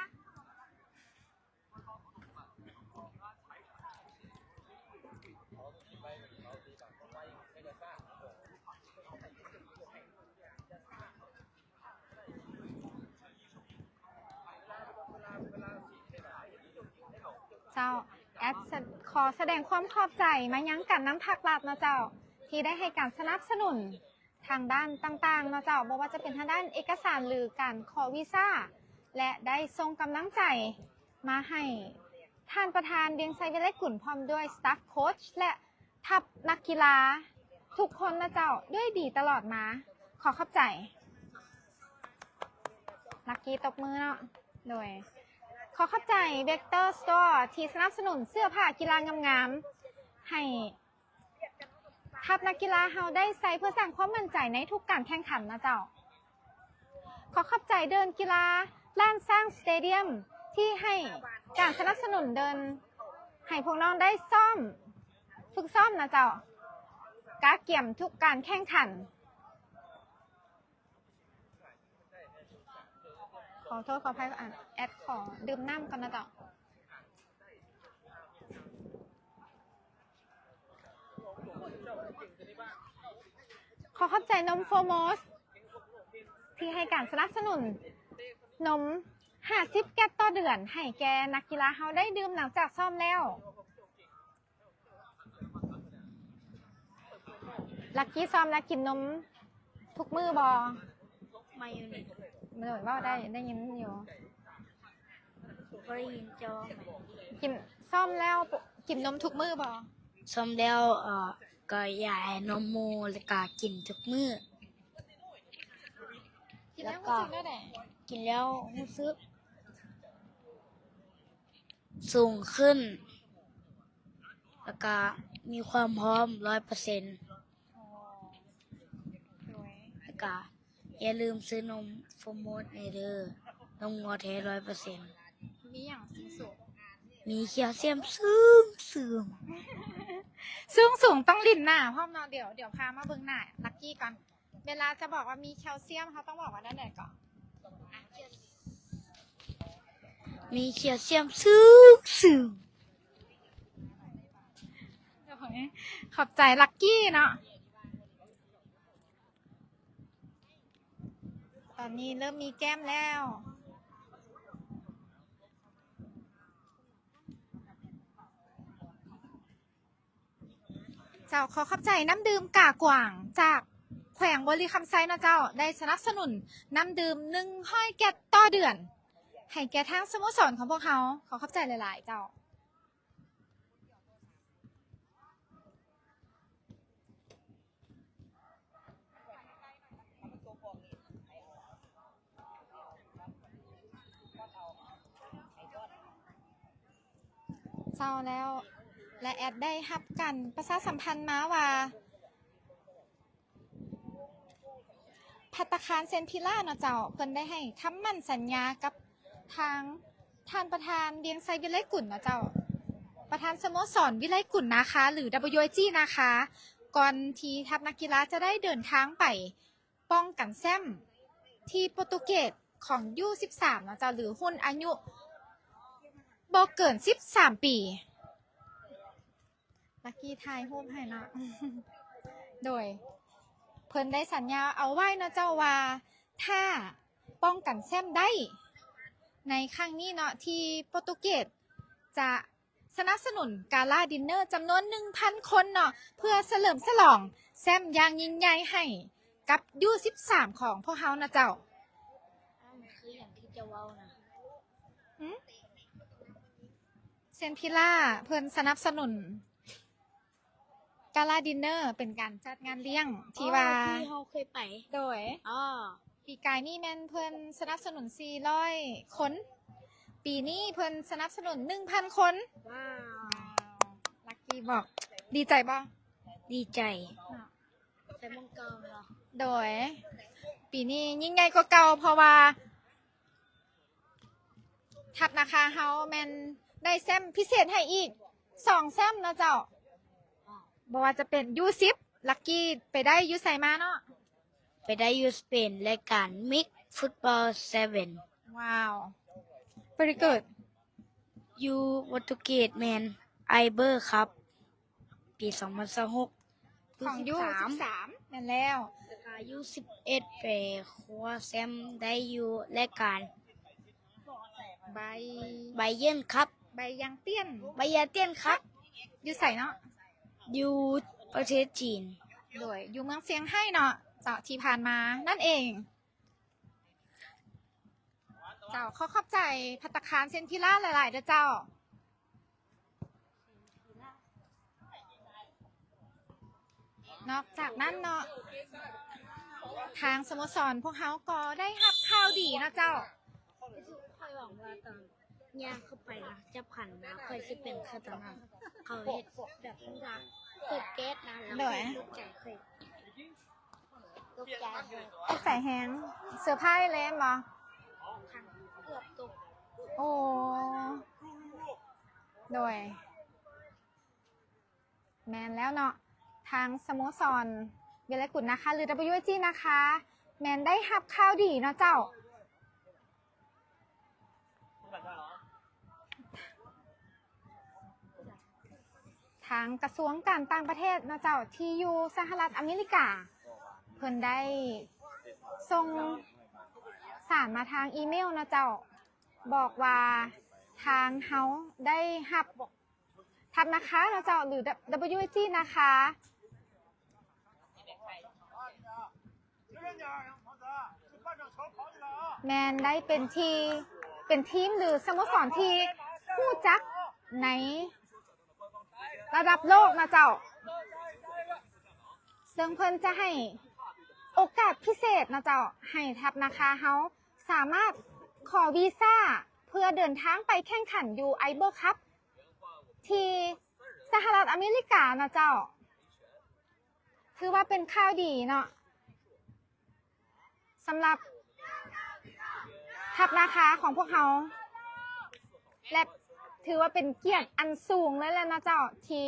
ເຈົ້າ ແອັດ ສະ ຂໍສະແດງຄວາມຂອບໃຈມາຍັງການນຳພັກລັດເນາະເຈົ້າ ທີ່ໄດ້ໃຫ້ການສະໜັບສະໜູນ ທາງດ້ານຕ່າງໆເນາະເຈົ້າ, ບໍ່ວ່າຈະເປັນທາງດ້ານເອກະສານ ຫຼື ການຂໍວີຊາ ແລະ ໄດ້ສົ່ງກຳລັງໃຈມາໃຫ້ທ່ານປະທານ ວຽງໄຊ ວິໄລກຸນ ພ້ອມດ້ວຍສະຕາຟໂຄດ ແລະ ທັບນັກກິລາທຸກຄົນນະເຈົ້າ ດ້ວຍດີຕະຫຼອດມາ. ຂໍຂອບໃຈ. ລັກກີ້ຕົບມືເນາະ. ໂດຍ ຂໍຂອບໃຈ Vector Store ທີ່ສະໜັບສະໜູນເສື້ອຜ້າກິລາງາມໆ ໃຫ້ທັບນັກກິລາເຮົາໄດ້ໃສ່ເພື່ອສ້າງຄວາມໝັ້ນໃຈໃນທຸກການແຂ່ງຂັນນະເຈົ້າ. ຂໍຂອບໃຈເດີ່ນກິລາລ້ານຊ້າງສະເຕດຽມ ທີ່ໃຫ້ການສະໜັບສະໜູນເດີ່ນ ໃຫ້ພວກນ້ອງໄດ້ຊ້ອມ ຝຶກຊ້ອມນະເຈົ້າ ກະກຽມທຸກການແຂ່ງຂັນ. ຂໍໂທດຂໍອະໄພ ອັນ ແອັດຂໍດື່ມນ້ຳກ່ອນນະເຈົ້າ. ຂໍຂອບໃຈນົມ Foremost ທີ່ໃຫ້ການສະໜັບສະໜູນນົມຫ້າສິບແກັດຕໍ່ເດືອນ ໃຫ້ແກ່ນັກກິລາເຮົາໄດ້ດື່ມຫຼັງຈາກຊ້ອມແລ້ວ. ລັກກີ້ຊ້ອມແລ້ວກິນນົມທຸກມື້ບໍ່? ມາຢູ່ນີ້ ໂດຍ ເວົ້າໄດ້ ໄດ້ຍິນຢູ່. ບໍ່ໄດ້ຍິນເຈົ້າເວົ້າ. ກິນ ຊ້ອມແລ້ວກິນນົມທຸກມື້ບໍ່? ຊ້ອມແລ້ວ ເອີ ກໍຢາກໃຫ້ນົມໝູ່ ແລ້ວກໍກິນທຸກມື້ ກິນແລ້ວຮູ້ສຶກແນວໃດ? ກິນແລ້ວຮູ້ສຶກສູງຂຶ້ນ ແລ້ວກໍມີຄວາມພ້ອມຮ້ອຍເປີເຊັນ. ໂດຍ ແລ້ວກໍຢ່າລືມຊື້ນົມ Foremost ແດ່ເດີ ນົມງົວແທ້ຮ້ອຍເປີເຊັນ. ມີຫຍັງສູງໆ? ມີແຄວຊຽມສູງໆ ສູງໆ ຕ້ອງຫຼິ້ນໜ້າພ້ອມເນາະ. ດຽວ ດຽວພາມາເບິ່ງໜ້າລັກກີ້ກ່ອນ. ເວລາຈະບອກວ່າມີແຄວຊຽມ ເຮົາຕ້ອງບອກວ່າແນວໃດເກາະ? ມີແຄວຊຽມສູງໆ. ໂອ້ຍ ຂອບໃຈລັກກີ້ເນາະ. ຕອນນີ້ເລີ່ມມີແກ້ມແລ້ວ. ເຈົ້າ ຂໍຂອບໃຈນ້ຳດື່ມກາກວາງ ຈາກແຂວງບໍລິຄຳໄຊເນາະເຈົ້າ ໄດ້ສະໜັບສະໜູນນ້ຳດື່ມໜຶ່ງຮ້ອຍແກັດຕໍ່ເດືອນ ໃຫ້ແກ່ທາງສະໂມສອນຂອງພວກເຮົາ. ຂໍຂອບໃຈຫຼາຍໆເຈົ້າ. ເຈົ້າແລ້ວ ແລະ ແອັດໄດ້ຮັບການປະຊາສຳພັນມາວ່າ ພັດຕາຄານເຊນພິລາເນາະເຈົ້າ ເພິ່ນໄດ້ໃຫ້ຄຳໝັ້ນສັນຍາກັບທາງທ່ານປະທານວຽງໄຊ ວິໄລກຸນເນາະເຈົ້າ ປະທານສະໂມສອນວິໄລກຸນນາຄາ ຫຼື WIG ນາຄາ ກ່ອນທີ່ທັບນັກກິລາຈະໄດ້ເດີນທາງໄປ ປ້ອງກັນແຊ້ມທີ່ໂປຣຕຸເກດຂອງ ຢູສິບສາມ ເນາະເຈົ້າ ຫຼື ຮຸ່ນອາຍຸບໍ່ເກີນສິບສາມປີ. ລັກກີ້ຖ່າຍຮູບໃຫ້ເນາະ. ໂດຍ ເພິ່ນໄດ້ສັນຍາເອົາໄວ້ເນາະເຈົ້າວ່າ ຖ້າປ້ອງກັນແຊ້ມໄດ້ໃນຄັ້ງນີ້ເນາະ ທີ່ໂປຣຕຸເກດຈະ ສະໜັບສະໜູນກາລາດິນເນີຈຳນວນໜຶ່ງພັນຄົນເນາະ ເພື່ອສະເຫຼີມສະຫຼອງແຊ້ມຢ່າງຍິ່ງໃຫຍ່ໃຫ້ກັບ ຢູສິບສາມ ຂອງພວກເຮົານະເຈົ້າ. ອ້າວ ມັນຄືຫຍັງທີ່ເຈົ້າເວົ້ານະ? ຫື? ເຊນພິລາເພິ່ນສະໜັບສະໜູນ ກາລາດິນເນີເປັນການຈັດງານລ້ຽງທີ່ວ່າ ອໍ ທີ່ເຮົາເຄີຍໄປ ໂດຍ ອໍ ປີກາຍນີ້ແມ່ນເພິ່ນສະໜັບສະໜູນສີ່ຮ້ອຍຄົນ ປີນີ້ເພິ່ນສະໜັບສະໜູນໜຶ່ງພັນຄົນ. ວ້າວ ລັກກີ້ບອກ ດີໃຈບໍ່? ດີໃຈ ເນາະ ໃສ່ໝ່ອງເກົ່າເນາະ. ໂດຍ ປີນີ້ຍິ່ງໃຫຍ່ກວ່າເກົ່າ ເພາະວ່າ ທັບນາຄາເຮົາແມ່ນໄດ້ແຊ້ມພິເສດໃຫ້ອີກສອງແຊ້ມເນາະເຈົ້າ. ບໍ່ວ່າຈະເປັນ ຢູສິບ ລັກກີ້ໄປໄດ້ຢູ່ໃສມາເນາະ? ໄປໄດ້ຢູ່ສະເປນ ລາຍການ Mixed Football Sevens. ວ້າວ very good. ຢູ່ໂປຣຕຸເກດແມ່ນ Iber Cup ປີສອງພັນຊາວຫົກ ຂອງ ຢູສິບສາມ ແມ່ນແລ້ວ ແລ້ວກໍ ຢູສິບເອັດ ໄປຄວ້າແຊ້ມໄດ້ຢູ່ລາຍການ Bayern Cup Bayern ຕຽນ Bayern ຕຽນ Cup ຢູ່ໃສເນາະ? ຢູ່ປະເທດຈີນ ໂດຍ ຢູ່ເມືອງຊຽງໄຮ້ເນາະ ເຈົ້າ ທີ່ຜ່ານມານັ້ນເອງ. ເຈົ້າ ຂໍຂອບໃຈພັດຕາຄານເຊນພິລາຫຼາຍໆເດີເຈົ້າ. ນອກຈາກນັ້ນເນາະ ທາງສະໂມສອນພວກເຮົາກໍໄດ້ຮັບຂ່າວດີເນາະເຈົ້າ. ຂ້ອຍຫວັງວ່າຕອນຍ່າງເຂົ້າໄປນະ ຈັບຂັນນະ ຂ້ອຍຊິເປັນຄືຕອນນັ້ນ ເຂົາເຮັດແບບວ່າເປີດເກດນະ ແລ້ວຂ້ອຍຕົກໃຈ ຂ້ອຍຕົກໃຈ ຕົກໃຈແຮງ ເຊີໄພຣເລີຍແມ່ນບໍ່? ຂັນເກືອບຕົກ. ໂອ້ ໂດຍ ແມ່ນແລ້ວເນາະ ທາງສະໂມສອນວິໄລກຸນນະຄາ ຫຼື WIG ນະຄາ ແມ່ນໄດ້ຮັບຂ່າວດີເນາະເຈົ້າ. ທາງກະຊວງການຕ່າງປະເທດເນາະເຈົ້າ ທີ່ຢູ່ສະຫະລັດອາເມລິກາ ເພິ່ນໄດ້ສົ່ງສານມາທາງອີເມວເນາະເຈົ້າ ບອກວ່າທາງເຮົາໄດ້ຮັບ ທັບນະຄາເນາະເຈົ້າ ຫຼື WIG ນະຄາ ແມ່ນໄດ້ເປັນທີ່ ເປັນທີມ ຫຼື ສະໂມສອນທີ່ຮູ້ຈັກໃນລະດັບໂລກເນາະເຈົ້າ ເຊິ່ງເພິ່ນຈະໃຫ້ໂອກາດພິເສດເນາະເຈົ້າ ໃຫ້ທັບນະຄາເຮົາສາມາດຂໍວີຊາເພື່ອເດີນທາງໄປແຂ່ງຂັນຢູ່ Iber Cup ທີ່ສະຫະລັດອາເມລິການະເຈົ້າ ຖືວ່າເປັນຂ່າວດີເນາະ ສຳລັບທັບນາຄາຂອງພວກເຮົາ ແລະ ຖືວ່າເປັນກຽດອັນສູງເລີຍແຫຼະເນາະເຈົ້າ ທີ່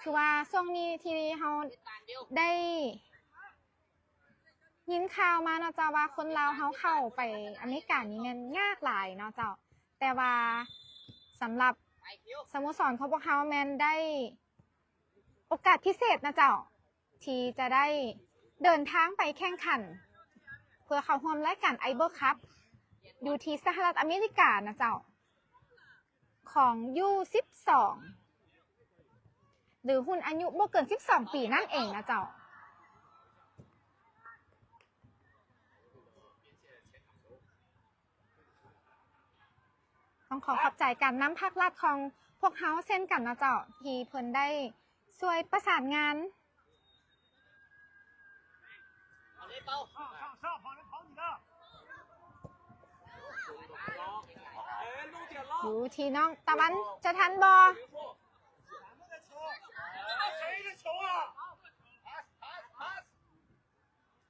ຄືວ່າຊ່ວງນີ້ທີ່ເຮົາໄດ້ ຍິນຂ່າວມາເນາະເຈົ້າວ່າຄົນລາວເຮົາເຂົ້າໄປອາເມລິການີ້ແມ່ນຍາກຫຼາຍເນາະເຈົ້າ ແຕ່ວ່າສຳລັບສະໂມສອນຂອງພວກເຮົາແມ່ນໄດ້ໂອກາດພິເສດເນາະເຈົ້າ ທີ່ຈະໄດ້ເດີນທາງໄປແຂ່ງຂັນ ເພື່ອເຂົ້າຮ່ວມລາຍການ Iber Cup ຢູ່ທີ່ສະຫະລັດອາເມລິກາເນາະເຈົ້າ. ຂອງ ຢູສິບສອງ ຫຼື ຮຸ່ນອາຍຸບໍ່ເກີນສິບສອງປີນັ້ນເອງນະເຈົ້າ. ຕ້ອງຂໍຂອບໃຈການນຳພາກລັດຂອງພວກເຮົາເຊັ່ນກັນນະເຈົ້າ ທີ່ເພິ່ນໄດ້ຊ່ວຍປະສານງານ. ຢູ່ທີ່ນ້ອງຕາວັນຈະທັນບໍ່?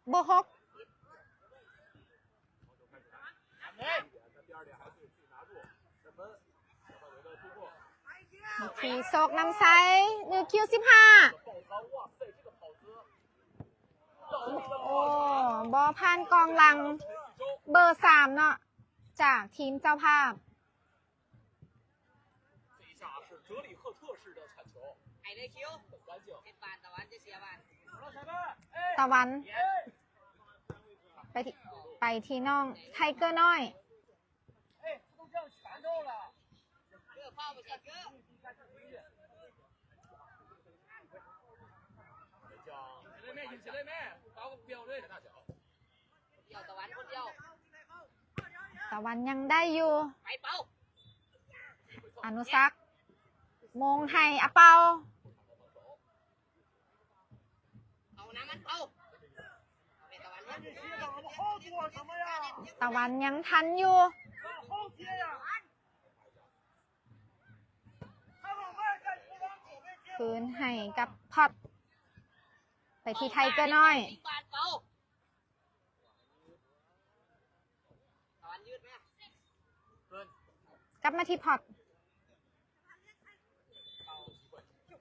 ເບີຫົກ ທີ່ໂຊກນຳໄຊ ນິວຄິວສິບຫ້າ ໂອ້ ບໍ່ຜ່ານກອງຫຼັງ ເບີສາມເນາະ ຈາກທີມເຈົ້າພາບ. ຕາວັນ ໄປທີ່ ໄປທີ່ນ້ອງໄທເກີນ້ອຍ ຕາວັນຍັງໄດ້ຢູ່ ອານຸສັກ ໂມງໃຫ້ອາເປົາ ຕາວັນຍັງທັນຢູ່ ຄືນໃຫ້ກັບພອດ ໄປທີ່ໄທເກີນ້ອຍ ກັບມາທີ່ພອດ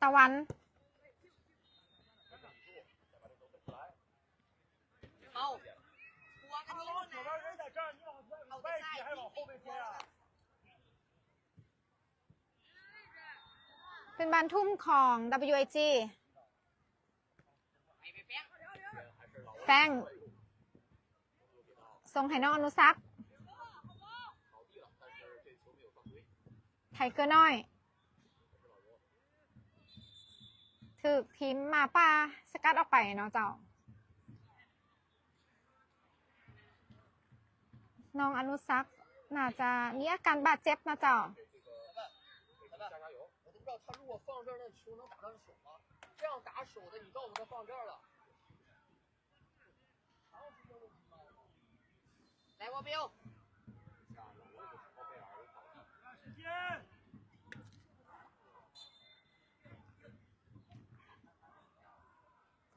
ຕາວັນ ເປັນບານທຸ່ມຂອງ WIG ແຟງ ສົ່ງໃຫ້ນ້ອງອະນຸສັກ ໄທເກີນ້ອຍ ຖືກທີມໝາປ່າສະກັດອອກໄປເນາະເຈົ້າ. ນ້ອງອະນຸສັກ ໜ້າຈະມີອາການບາດເຈັບເນາະເຈົ້າ. 我都不知道他如果放这儿，那球能打到你手吗？这样打手的，你告诉他放这儿了。来，王彪。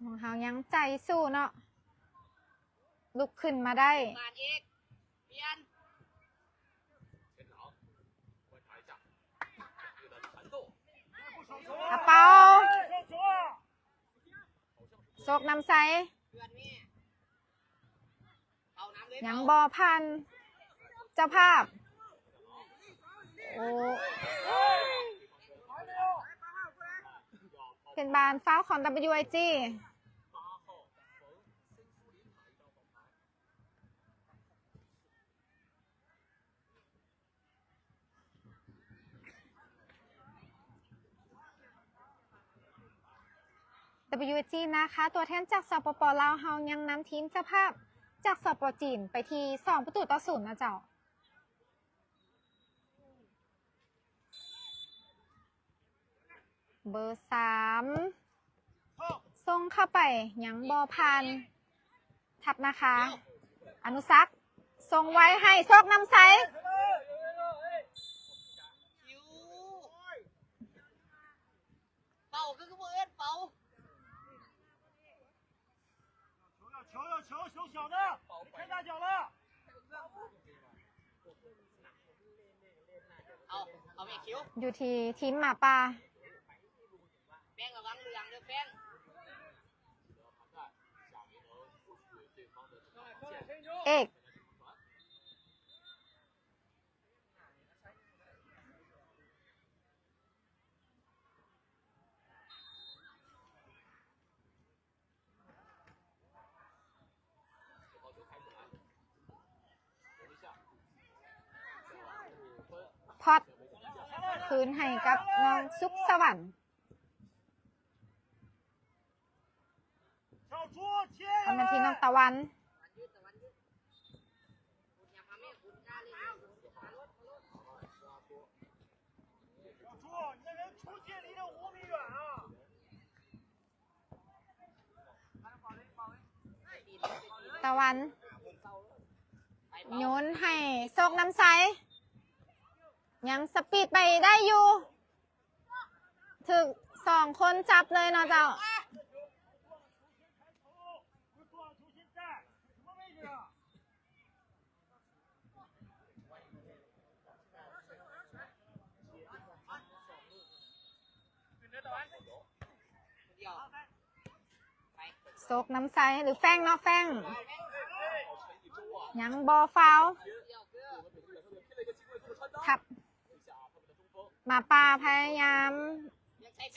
ຂອງເຮົາຍັງໃຈສູ້ເນາະ ລຸກຂຶ້ນມາໄດ້. ອາເປົາ ໂຊກນຳໄຊ ຍັງບໍ່ຜ່ານເຈົ້າພາບ. ໂອ້ ເປັນບານຟາວຂອງ WIG. WIG ນະຄະ ຕົວແທນຈາກ ສປປ ລາວ ເຮົາຍັງນຳທີມເຈົ້າພາບຈາກ ສປ ຈີນ ໄປທີ່ສອງປະຕູຕໍ່ສູນນະເຈົ້າ. ເບີສາມ ສົ່ງເຂົ້າໄປ ຍັງບໍ່ຜ່ານ ທັບນາຄາ ອະນຸສັກ ສົ່ງໄວໃຫ້ໂຊກນຳໄຊ. ເປົາ ຄື ຄືບໍ່ເອີ້ນເປົາ. 球要球要球，球小的，别开大脚了。 ເອົາ ເອົາແມ່ຄິວ ຢູ່ທີ່ທີມໝາປ່າ ແປ້ງລະວັງເຫຼືອງເດີແປ້ງ. ເອກ ພອດ ຄືນໃຫ້ກັບນ້ອງສຸກສະຫວັນ. ເອົາມາທີ່ນ້ອງຕາວັນ ຕາວັນ ໂຍນໃຫ້ໂຊກນຳໄຊ ຍັງສະປີດໄປໄດ້ຢູ່. ຖືກສອງຄົນຈັບເລີຍເນາະເຈົ້າ. ໂຊກນຳໄຊ ຫຼື ແຟງເນາະ ແຟງ ຍັງບໍ່ຟາວ ທັບ ໝາປ່າພະຍາຍາມ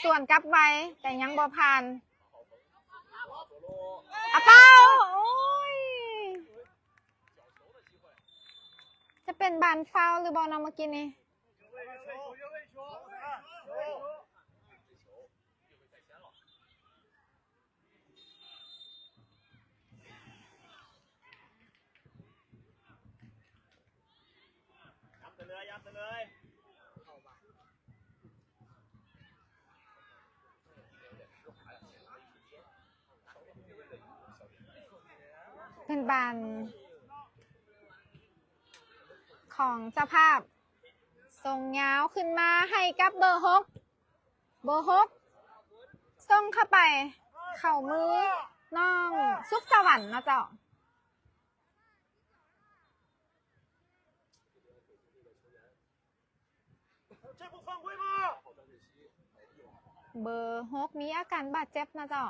ສວນກັບໄວ ແຕ່ຍັງບໍ່ຜ່ານ. ອາເປົາ ໂອ້ຍ ຈະເປັນບານຟາວຫຼືບໍ່ເນາະ ເມື່ອກີ້ນີ້. ເປັນບານຂອງເຈົ້າພາບ ສົ່ງຍາວຂຶ້ນມາໃຫ້ກັບເບີຫົກ. ເບີຫົກ ສົ່ງເຂົ້າໄປ ເຂົ້າມືນ້ອງສຸກສະຫວັນເນາະເຈົ້າ. ເບີຫົກ ມີອາການບາດເຈັບເນາະເຈົ້າ.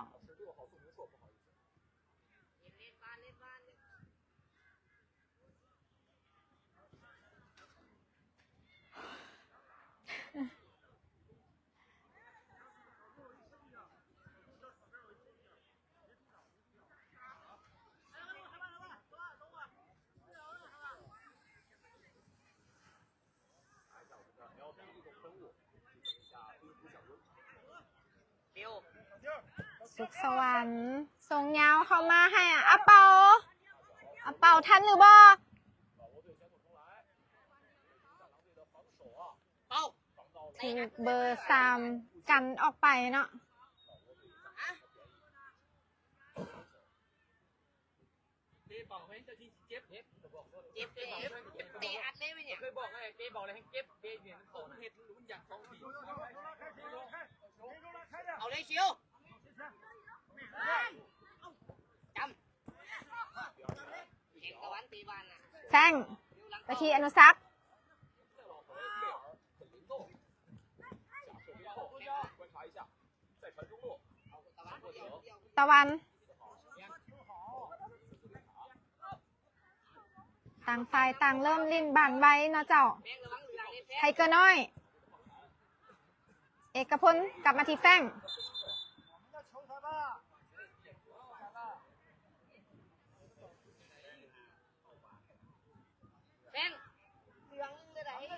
ສຸກສະຫວັນ ສົ່ງຍາວເຂົ້າມາໃຫ້ອາເປົາ. ອາເປົາທັນຫຼືບໍ່? ຖືກເບີສາມກັນອອກໄປເນາະ. ເຈັບເດ້ ເຈັບເດ້ ເຕະອັດເລີຍເວີຍ ເຄີຍບອກແລ້ວ ເປ້ບອກແລ້ວໃຫ້ເກັບ ເປ້ເຫັນເຂົານະ ເຮັດມັນຢາກສອງທີ ເອົາເລີຍ ຊິວ ຈຳ ແຂ້ງຕາວັນຕີບານນະ ແຊງ ໄປທີ່ອະນຸສັກ ຕາວັນ ຕ່າງຝ່າຍຕ່າງເລີ່ມຫຼິ້ນບານໄວເນາະເຈົ້າ ໄທເກີນ້ອຍ ເອກະພົນ ກັບມາທີ່ແຟງ ແຟງ ເຫຼືອງເລີຍໃດ ເອີຍ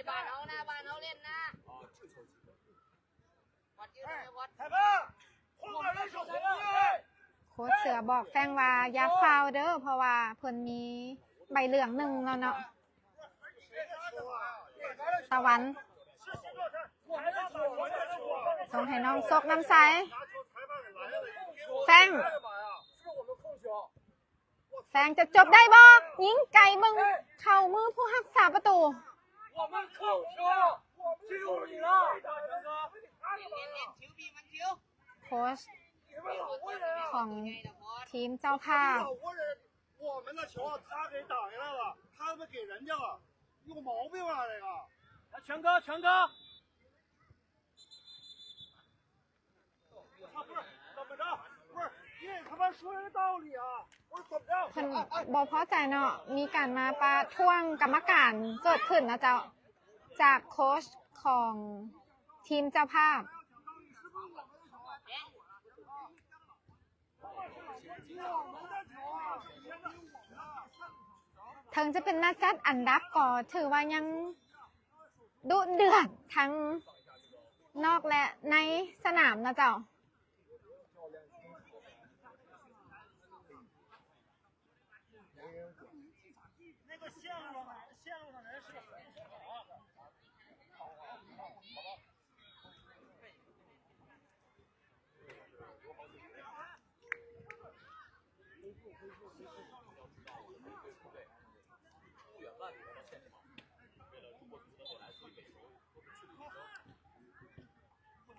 ບ້ານເຮົານະ ບ້ານເຮົາຫຼິ້ນນະ ໂຄດເສືອບອກແຟງວ່າຢ່າຟາວເດີ ເພາະວ່າເພິ່ນມີໃບເຫຼືອງໜຶ່ງແລ້ວເນາະ ຕາວັນ ສົ່ງໃຫ້ນ້ອງໂຊກນຳໄຊ ແຟງ ແຟງຈະຈົບໄດ້ບໍ່? ຍິງໄກເບິ່ງເຂົ້າມືຜູ້ຮັກສາປະຕູ ໂຄດຂອງທີມເຈົ້າພາບ 我们的球他给挡下来了，他们给人家了，有毛病啊！这个，来，权哥，权哥， เพิ่นບໍ່ພໍໃຈເນາະ ມີການມາປະທ້ວງກຳມະການເກີດຂຶ້ນນະເຈົ້າ ຈາກໂຄດຂອງທີມເຈົ້າພາບ ເຖິງຈະເປັນນັດຈັດອັນດັບກໍຖືວ່າຍັງດຸເດືອດທັງນອກ ແລະ ໃນສະໜາມເນາະເຈົ້າ.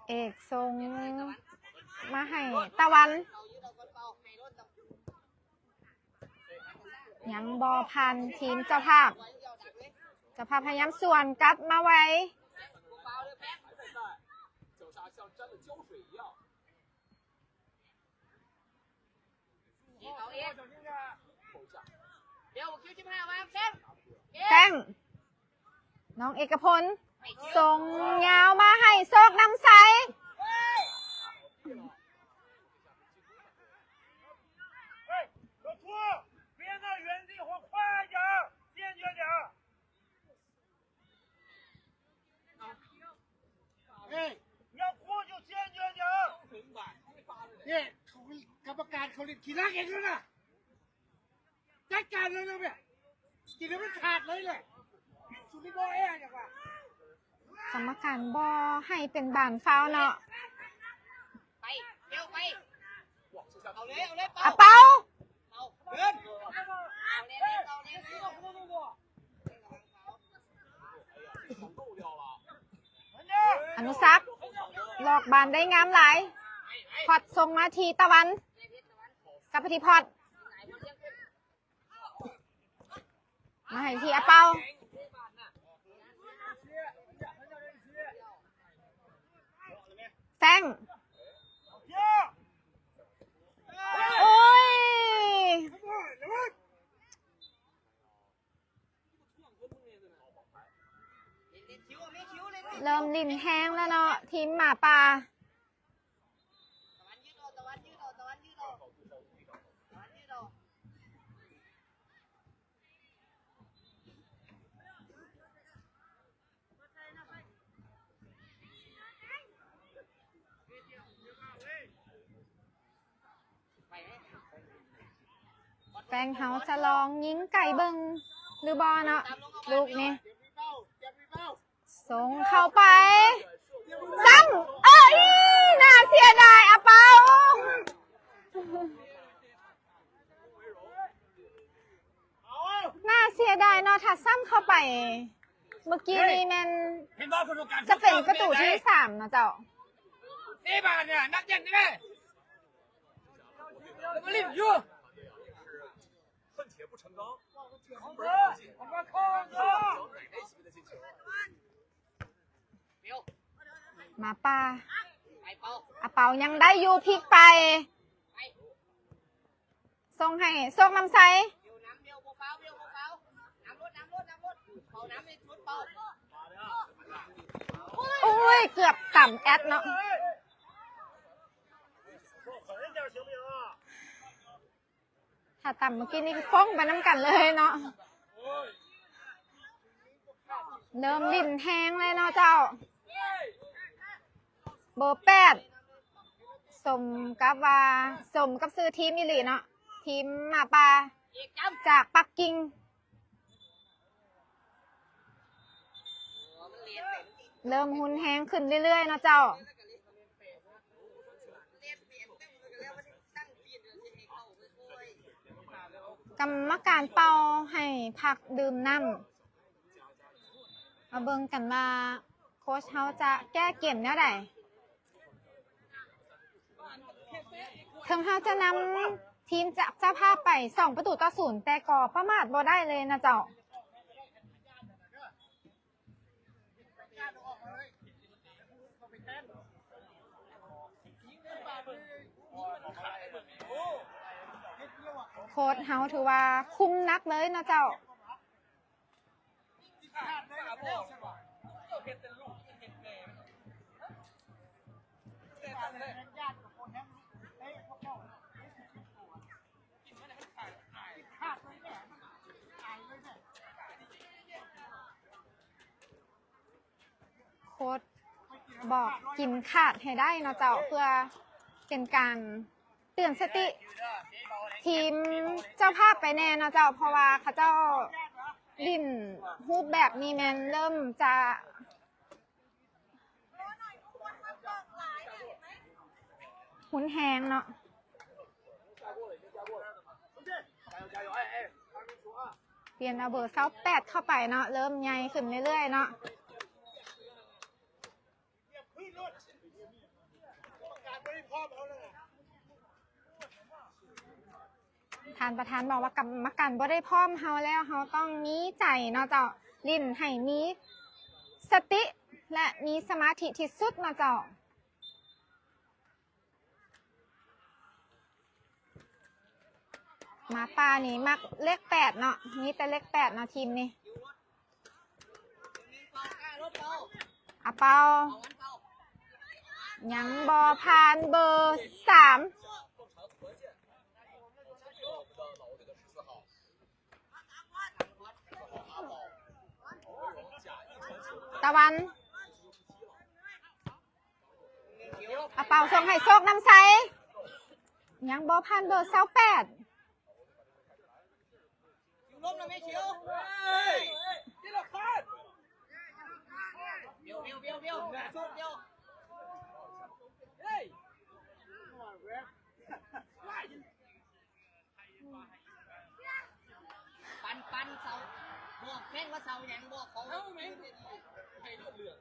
ເອກສົ່ງມາໃຫ້ຕາວັນ. ຍັງບໍ່ຜ່ານທີມເຈົ້າພາບ. ເຈົ້າພາບພະຍາຍາມສວນກັບມາໄວ. ແຟງ ນ້ອງເອກະພົນ ສົ່ງຍາວມາໃຫ້ໂຊກນຳໄຊ. ນີ້ ເຂົາ ກຳມະການເຂົາຫຼິ້ນຂີ້ລັກເອງແລ້ວນະ. ຈັດການເລີຍນະແມ່ ກິນໃຫ້ມັນຂາດເລີຍແຫຼະ ສຸລິບໍ່ແອຫຍັງວະ. ກຳມະການບໍ່ໃຫ້ເປັນບານຟາວເນາະ. ໄປ ເອົາເລີຍ ເອົາເລີຍ ເປົາ ອາເປົາ ເອົາ ເດີນ ເອົາເລີຍ ເອົາເລີຍ ອະນຸສັກ ຫຼອກບານໄດ້ງາມຫຼາຍ. ພອດສົ່ງມາທີ່ຕາວັນ ກັບໄປທີ່ພອດ ມາໃຫ້ທີ່ອາເປົາ. ແຟງ ໂອ້ຍ ເລີ່ມຫຼິ້ນແຮງແລ້ວເນາະ ທີມໝາປ່າ. ແຟງເຮົາຈະລອງຍິງໄກເບິ່ງຫຼືບໍ່ເນາະ ລູກນີ້ ສົ່ງເຂົ້າໄປ ຊ້ຳ ເອີຍ ໜ້າ ເສຍດາຍອາເປົາ ໜ້າເສຍດາຍເນາະ ຖ້າຊ້ຳເຂົ້າໄປ ເມື່ອກີ້ນີ້ແມ່ນຈະເປັນປະຕູທີສາມເນາະເຈົ້າ. ໝາປ່າ ອາເປົາຍັງໄດ້ຢູ່ ພລິກໄປ ສົ່ງໃຫ້ໂຊກນຳໄຊ ໂອ້ຍ ເກືອບຕຳແອັດເນາະ. ຖ້າຕຳເມື່ອກີ້ນີ້ຄືຟອງໄປນຳກັນເລີຍເນາະ. ເລີ່ມຫຼິ້ນແຮງເລີຍເນາະເຈົ້າ. ເບີແປດ ສົມກັບວ່າ ສົມກັບຊື່ທີມອີ່ຫຼີເນາະ ທີມໝາປ່າຈາກປັກກິ່ງ. ເລີ່ມຮຸນແຮງຂຶ້ນເລື້ອຍໆເນາະເຈົ້າ. ກຳມະການເປົ່າໃຫ້ພັກດື່ມນ້ຳ. ມາເບິ່ງກັນວ່າໂຄດເຮົາຈະແກ້ເກມແນວໃດ. ເຖິງເຮົາຈະນຳທີມຈາກເຈົ້າພາບໄປສອງປະຕູຕໍ່ສູນ ແຕ່ກໍປະໝາດບໍ່ໄດ້ເລີຍນະເຈົ້າ. ໂຄດເຮົາຖືວ່າຄຸມໜັກເລີຍເນາະເຈົ້າ. ໂຄດບອກກິນຂາດໃຫ້ໄດ້ເນາະເຈົ້າ ເພື່ອເປັນການເຕືອນສະຕິທີມເຈົ້າພາບໄປແດ່ເນາະເຈົ້າ ເພາະວ່າເຂົາເຈົ້າຫຼິ້ນຮູບແບບນີ້ແມ່ນເລີ່ມຈະຮຸນແຮງເນາະ. ປ່ຽນເອົາເບີຊາວແປດເຂົ້າໄປເນາະ ເລີ່ມໃຫຍ່ຂຶ້ນເລື້ອຍໆເນາະ. ທ່ານປະທານບອກວ່າກຳມະການບໍ່ໄດ້ພ້ອມເຮົາແລ້ວ ເຮົາຕ້ອງມີໃຈເນາະເຈົ້າ ຫຼິ້ນໃຫ້ມີສະຕິ ແລະ ມີສະມາທິທີ່ສຸດເນາະເຈົ້າ. ໝາປ່ານີ້ມັກເລກແປດເນາະ ມີແຕ່ເລກແປດເນາະທີມນີ້. ອາເປົາ ຍັງບໍ່ຜ່ານເບີສາມ. ຕາວັນ ອາເປົາສົ່ງໃຫ້ໂຊກນຳໄຊ ຍັງບໍ່ຜ່ານເບີຊາວແປດ. ປັນ ປັນເສົາ ບອກແມ່ນວ່າເສົາຫຍັງ ບອກເຂົາ ເອົາແມ່ນ ໃຫ້ເຫຼືອງ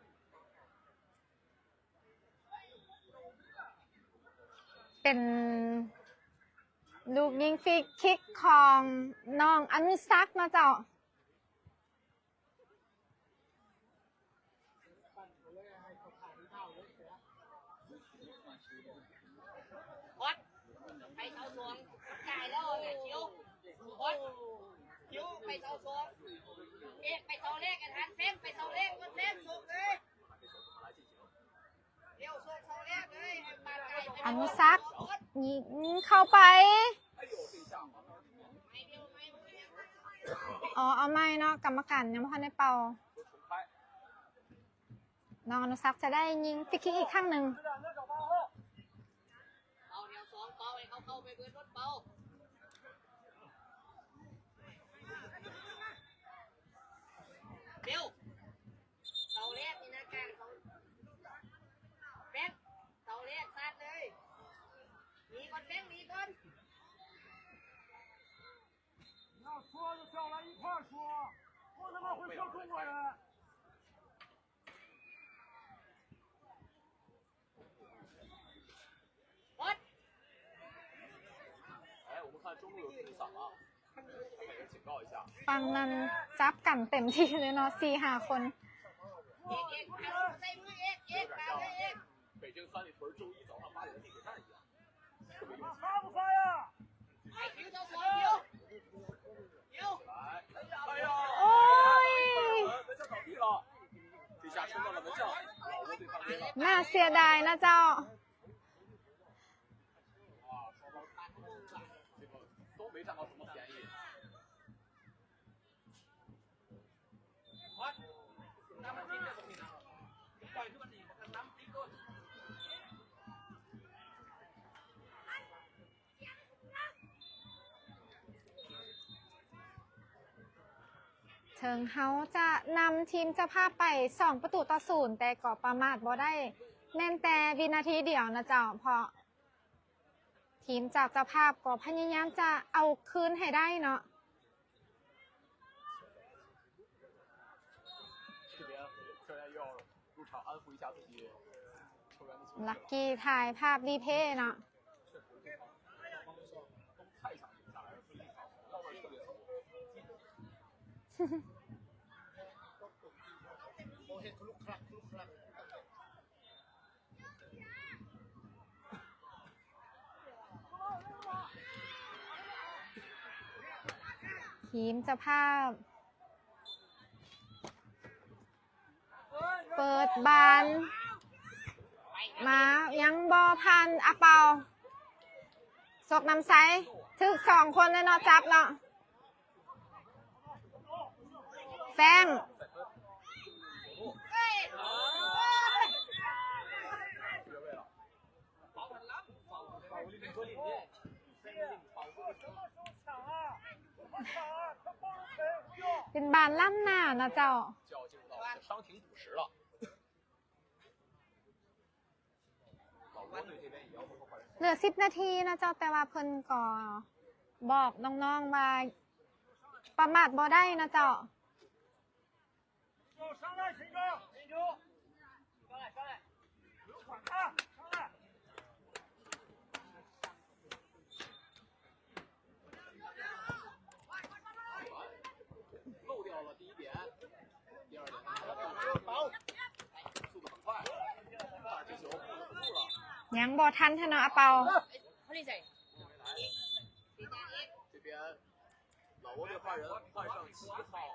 ເປັນລູກຍິງຟຣີຄິກຂອງນ້ອງອະນຸສັກເນາະເຈົ້າ. ຄອດ ໄປເສົາສອງ ຈ່າຍແລ້ວແມ່ ຂຽວ ຄອດ ຂຽວ ໄປເສົາສອງ ເອກ ໄປເສົາແລກ ອາຈານ ແຟງ ໄປເສົາແລກ ເພິ່ນ ແຟງ ສົ່ງເລີຍ ອະນຸສັກ ຍິງເຂົ້າໄປ ອໍ ເອົາໃໝ່ເນາະ ກຳມະການຍັງບໍ່ທັນໄດ້ເປົ່າ. ນ້ອງອະນຸສັກຈະໄດ້ຍິງຟຣີຄິກອີກຄັ້ງໜຶ່ງ. ເອົາແຖວສອງເປົ່າ ໃຫ້ເຂົາເຂົ້າໄປເບີລົດເປົ່າ ເບວ ເສົາແລກນີ້ນະ ກາງເສົາ ແບງ ເສົາແລກ ສາດເລີຍ.要说就叫来一块儿说，不能往回说中国人。 ຝັ່ງນັ້ນຈັບກັນເຕັມທີ່ເລີຍເນາະ ສີ່ຫ້າຄົນ. ໂອ້ຍ ໜ້າເສຍດາຍນະເຈົ້າ. ເຖິງເຮົາຈະນຳທີມເຈົ້າພາບໄປສອງປະຕູຕໍ່ສູນ ແຕ່ກໍປະໝາດບໍ່ໄດ້ແມ່ນແຕ່ວິນາທີດຽວນະເຈົ້າ ເພາະທີມຈາກເຈົ້າພາບກໍພະຍາຍາມຈະເອົາຄືນໃຫ້ໄດ້ເນາະ. ລັກກີ່ຖ່າຍພາບຣີເພເນາະ. ທີມເຈົ້າພາບ ເປີດບານມາ ຍັງບໍ່ຜ່ານ ອາເປົາ ສົກນຳໄຊ ຖືກສອງຄົນເນາະ ຈັບເນາະ ແຟງ. ເປັນບານລ້ຳໜ້ານະເຈົ້າ. ເຫຼືອສິບນາທີນະເຈົ້າ ແຕ່ວ່າເພິ່ນກໍບອກນ້ອງໆວ່າປະໝາດບໍ່ໄດ້ນະເຈົ້າ. ຍັງບໍ່ທັນເທື່ອເນາະ ອາເປົາ.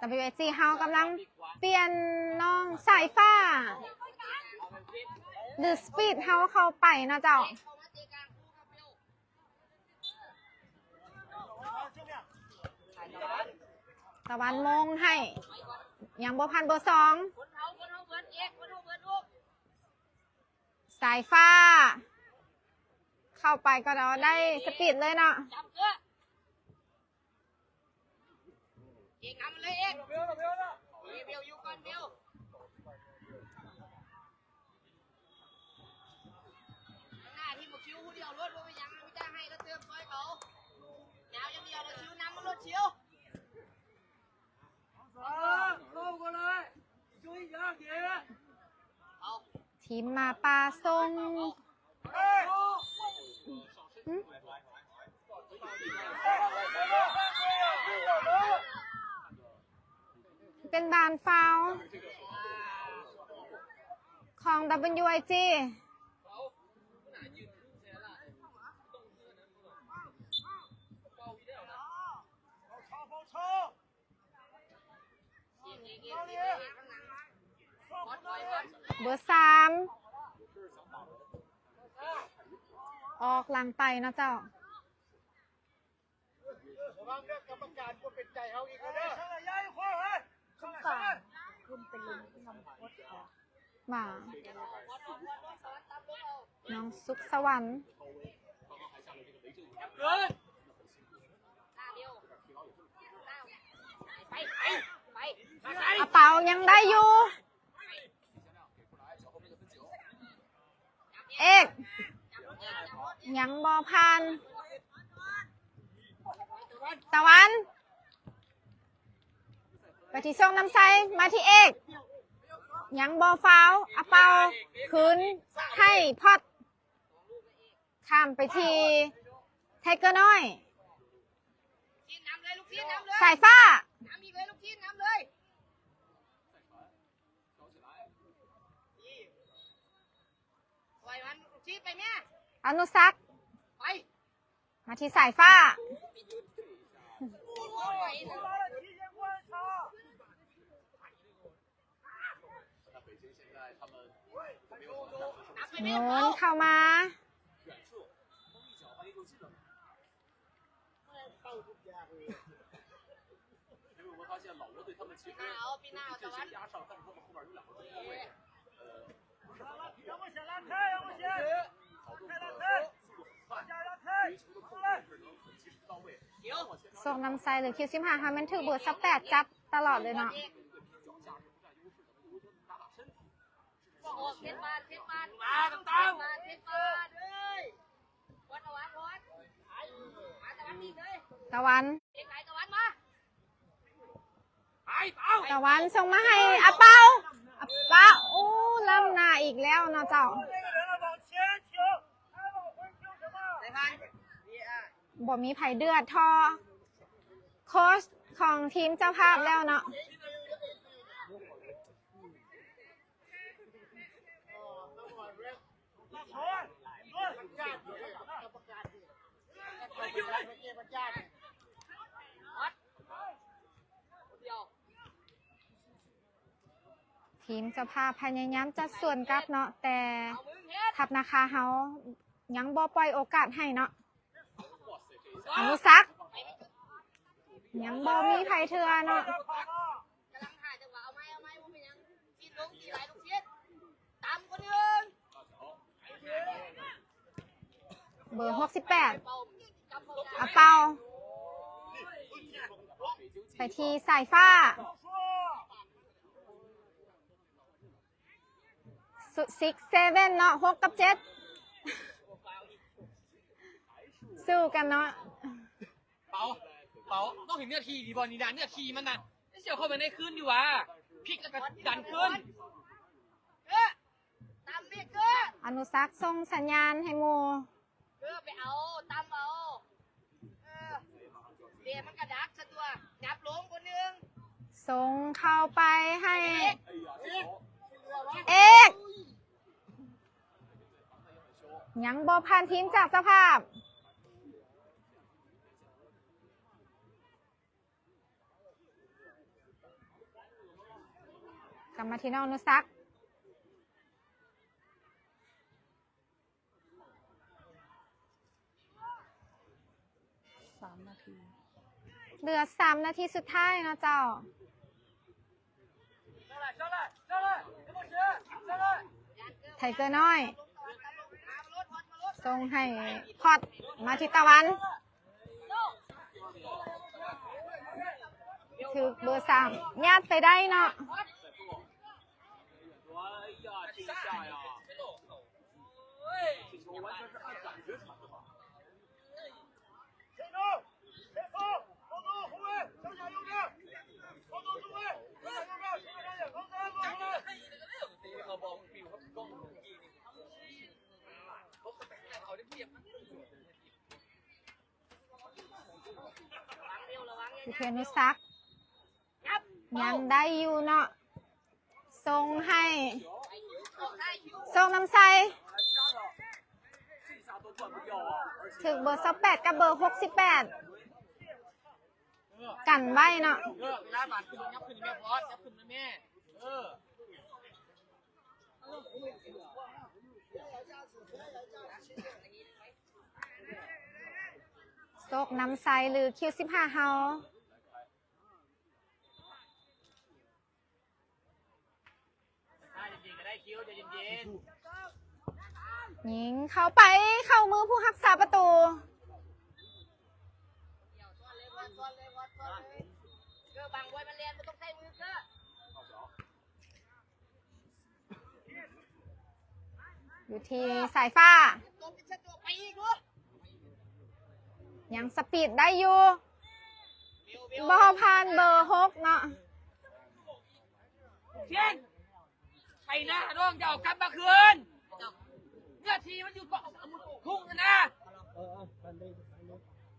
ດັບເບິນຢູເອສເຮົາກຳລັງປ່ຽນນ້ອງສາຍຟ້າ ຫຼື ສະປີດເຮົາເຂົ້າໄປເນາະເຈົ້າ. ຕາວັນໂມງໃຫ້ ຍັງບໍ່ຜ່ານເບີສອງ. ສາຍຟ້າ ເຂົ້າໄປກໍໄດ້ສະປີດເລີຍເນາະ. ເອກນຳມັນເລີຍເອກ ເບວ ເບວຢູ່ກ່ອນ ເບວ ຂ້າງໜ້າທີ່ບໍ່ຄິວຜູ້ດຽວໂລດ ບໍ່ເປັນຫຍັງ ມີແຕ່ໃຫ້ລະເຕີມຊ່ອຍເຂົາ ຍາວຢ່າງດຽວເດີ ຄິວນຳມັນໂລດ ຄິວ ເຂົ້າກ່ອນເລີຍ ຊ່ວຍຢາກເດ ເອົາ ທີມໝາປ່າສົ່ງ ເປັນບານຟາວຂອງ ດັບເບິນຢູໄອຈີ. ເບີສາມ ອອກຫຼັງໄປເນາະເຈົ້າ. ລະວັງເດີ ກຳມະການບໍ່ເປັນໃຈເຮົາອີກແລ້ວເດີ. ສົງການຂຶ້ນໄປລົງນຳໂຄດ ວ່າ ນ້ອງສຸກສະຫວັນ ອາເປົາຍັງໄດ້ຢູ່ ເອກ ຍັງບໍ່ຜ່ານ ຕາວັນ ໄປທີ່ຊົງນຳໄຊ ມາທີ່ເອກ ຍັງບໍ່ຟາວ ອາເປົາ ຄືນໃຫ້ພອດ ຂ້າມໄປທີ່ໄທເກີນ້ອຍ ສາຍຟ້າ ອະນຸສັກ ມາທີ່ສາຍຟ້າ ໂຍນເຂົ້າມາ ຊົງນຳໄຊ ຫຼື ຄິວສິບຫ້າ ເຮົາແມ່ນຖືກເບີຊາວແປດຈັບຕະຫຼອດເລີຍເນາະ. ຕາວັນ ຕາວັນສົ່ງມາໃຫ້ອາເປົາ ອາເປົາ ໂອ້ ລ້ຳໜ້າອີກແລ້ວເນາະເຈົ້າ. ບໍ່ມີໃຜເດືອດທໍ່ໂຄຊຂອງທີມເຈົ້າພາບແລ້ວເນາະ. ທີມເຈົ້າພາບພະຍາຍາມຈະສວນກັບເນາະ ແຕ່ທັບນາຄາເຮົາຍັງບໍ່ປ່ອຍໂອກາດໃຫ້ເນາະ. ອະນຸສັກ ຍັງບໍ່ມີໃຜເທື່ອເນາະ. ເບີຫົກສິບແປດ ອາເປົາ ໄປທີ່ສາຍຟ້າ ຊິກເຊເວັນເນາະ ຫົກກັບເຈັດ ສູ້ກັນເນາະ. ເປົາ ເປົາ ຕ້ອງເຫັນເນື້ອທີ່ດີບໍ່ນີ້ນະ ເນື້ອທີ່ມັນນະ ໄດ້ສຽວເຂົ້າໄປໃນຄືນຢູ່ຫວາ ພິກແລ້ວກໍດັນຄືນ ເອີ ຕາມເມກເກີ ອະນຸສັກສົ່ງສັນຍານໃຫ້ໝູ່ ເກີ ໄປເອົາ ຕາມເອົາ ເອີ ເດ ມັນກະດັກຊະຕົວະ ຫຍັບລົງຄົນໜຶ່ງ ສົ່ງເຂົ້າໄປໃຫ້ເອກ ເອກ ຍັງບໍ່ຜ່ານທີມຈາກເຈົ້າພາບ ກັບມາທີ່ນ້ອງອະນຸສັກ ສາມນາທີ ເຫຼືອສາມນາທີສຸດທ້າຍເນາະເຈົ້າ. ໄທເກີນ້ອຍ ສົ່ງໃຫ້ພອດ ມາທີ່ຕາວັນ ຖືກເບີສາມຍາດໄປໄດ້ເນາະ. ວິທະຍານຸສັກ ຍັງໄດ້ຢູ່ເນາະ ສົ່ງໃຫ້ໂຊກນຳໄຊ ຖືກເບີຊາວແປດກັບເບີຫົກສິບແປດ ກັນໄວ້ເນາະ. ໂຊກນຳໄຊ ຫຼື ຄິວສິບຫ້າເຮົາ ຍິງເຂົ້າໄປ ເຂົ້າມືຜູ້ຮັກສາປະຕູ ເກີບັງໄວ້ ມັນແລ່ນ ບໍ່ຕ້ອງໃຊ້ມື ເກີ. ຢູ່ທີ່ສາຍຟ້າ ຍັງສະປີດໄດ້ຢູ່ ບໍ່ຜ່ານເບີຫົກເນາະ. ໄປໜ້ານ້ອງ ຢ່າເອົາກັບມາຄືນ ເນື້ອທີ່ມັນຢູ່ເກາະສາມພຸ້ນນະ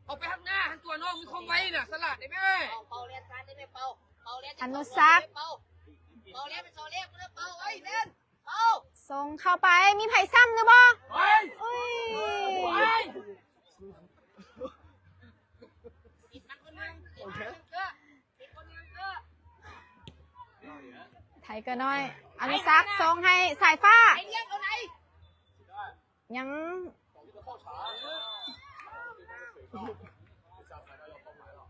ເອົາໄປທາງໜ້າຫັ້ນຕົວະ ນ້ອງມີຄວາມໄວນະ ສະຫຼາດໄດ້ແມ້. ອະນຸສັກ ສົ່ງເຂົ້າໄປ ມີໃຜຊ້ຳຫຼືບໍ່? ໂອ້ຍ ໄທເກີນ້ອຍ ອະນຸສັກ ສົ່ງໃຫ້ສາຍຟ້າ ຍັງ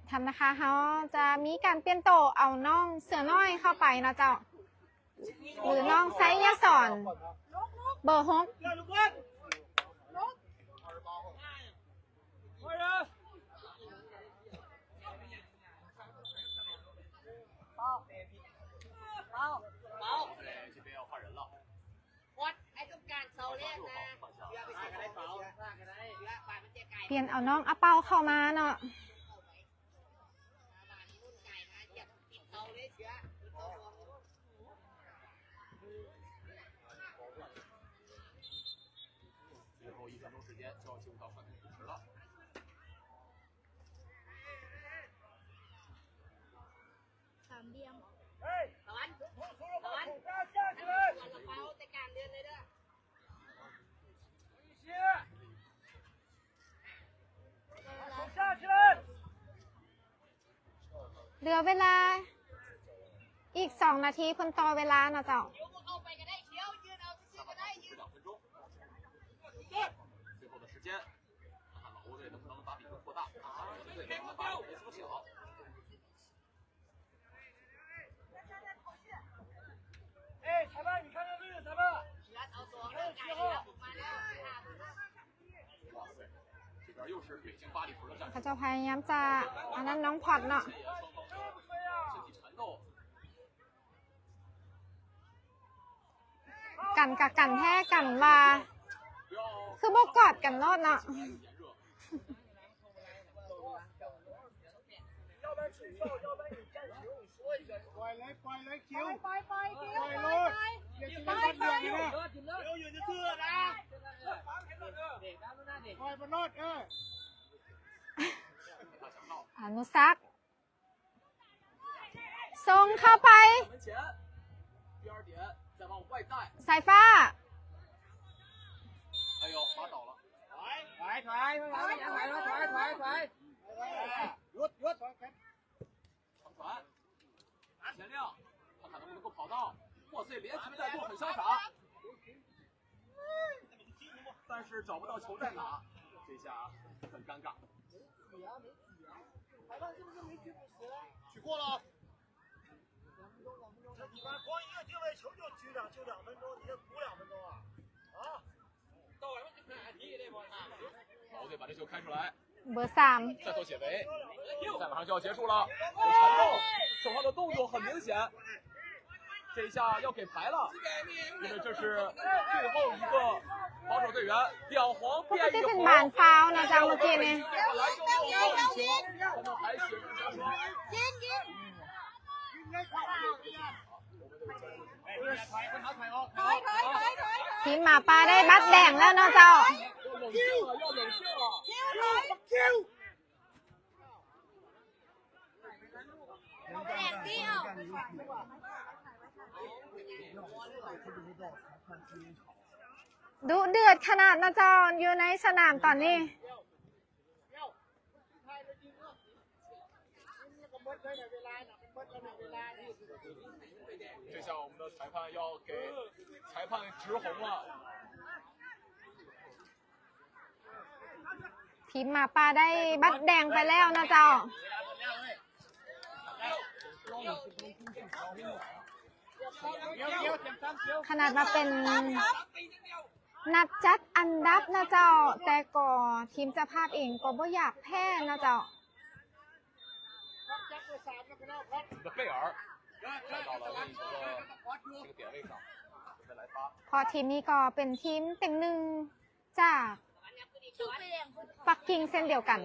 ທຳນາຄາເຮົາຈະມີການປ່ຽນໂຕ ເອົານ້ອງເສືອນ້ອຍເຂົ້າໄປເນາະເຈົ້າ ຫຼືນ້ອງໄຊຍະສອນ ເບີຫົກ. ປ່ຽນເອົານ້ອງອາເປົາເຂົ້າມາເນາະ. ເຫຼືອເວລາອີກສອງນາທີ ເພິ່ນຕໍ່ເວລາເນາະເຈົ້າ. ເຂົາເຈົ້າພະຍາຍາມຈະອັນນັ້ນນ້ອງພອດເນາະ. ກັນກະກັນແທ້ກັນວ່າ ຄືບໍ່ກອດກັນໂລດເນາະ. ອະນຸສັກ ສົ່ງເຂົ້າໄປ ສາຍຟ້າ 但是找不到球在哪，这下很尴尬。举过了。这你妈光一个定位球就举两，就两分钟，你再补两分钟啊？啊？到晚上就看你那帮人。老队把这球开出来。 ເບີສາມ 赛后解围，比赛马上就要结束了。传中，首发的动作很明显，这一下要给牌了，因为这是最后一个防守队员，两黄变一红。 ເປັນບານຟາວນະເຈົ້າ ເມື່ອກີ້ນີ້ ທຳມະດາ ຍິງ ຍິງ ຍິງ ທີມໝາປ່າໄດ້ບັດແດງແລ້ວເນາະເຈົ້າ. ດຸເດືອດຂະໜາດເນາະເຈົ້າ ຢູ່ໃນສະໜາມຕອນນີ້. 这下我们的裁判要给裁判执红了。 ທີມໝາປ່າໄດ້ບັດແດງໄປແລ້ວເນາະເຈົ້າ. ຂະໜາດວ່າເປັນນັດຈັດອັນດັບນະເຈົ້າ, ແຕ່ກໍທີມເຈົ້າພາບເອງກໍບໍ່ຢາກແພ້ນະເຈົ້າ. 贝尔带到了另一个这个点位上。ເພາະທີມນີ້ກໍເປັນທີມເຕັງໜຶ່ງຈາກປັກກິ່ງເຊັ່ນດຽວກັນ.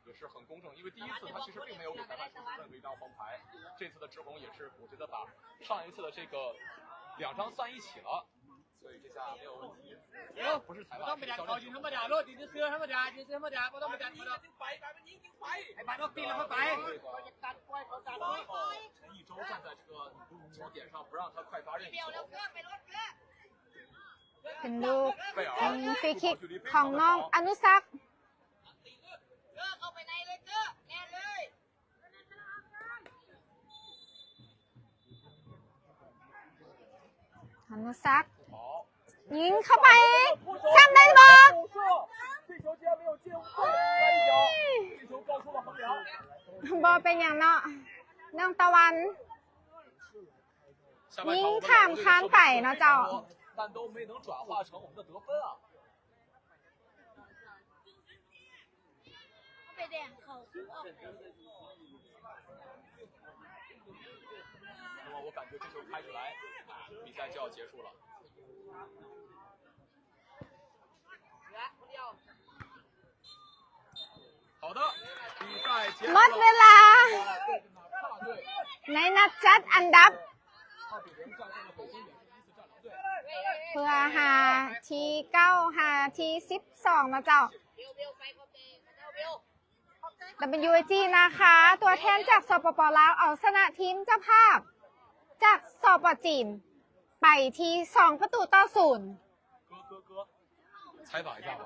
也是很公正，因为第一次他其实并没有给裁判出示任何一张黄牌，这次的直红也是我觉得把上一次的这个两张算一起了，所以这下没有问题。不是裁判，是肖战。ธรรมดาโลด ยืนซื่อๆ ธรรมดา ยืนซื่อๆ ธรรมดา บ่ต้องไปดัน บ่ต้อง ให้บาดออกปีกแล้วค่อยไป 一周站在这个球点上，不让他快发任意球。 เป็นลูกเป็นฟรีคิกของน้องอนุสัก อนุสัก ยิงเข้าไป ซ้ำได้บ่ 这球竟然没有进，再一脚，这球告诉了横梁。 บ่เป็นหยังเนาะ น้องตะวัน ยิงข้ามคานไปเนาะเจ้า 但都没能转化成我们的得分啊。 ไปแดงเขาคือออกไป 那么我感觉这球拍起来，比赛就要结束了。 好的，比赛结束 หมดเว 了。 ลา ในนัดจัดอันดับ เพื่อหาที่เก้าหาที่สิบสองนะเจ้า WAG นะคะ ตัวแทนจาก สปป ลาว เอาชนะทีมเจ้าภาพ จาก สป จีน ไปที่สองประตูต่อศูนย์ 采访一下吧。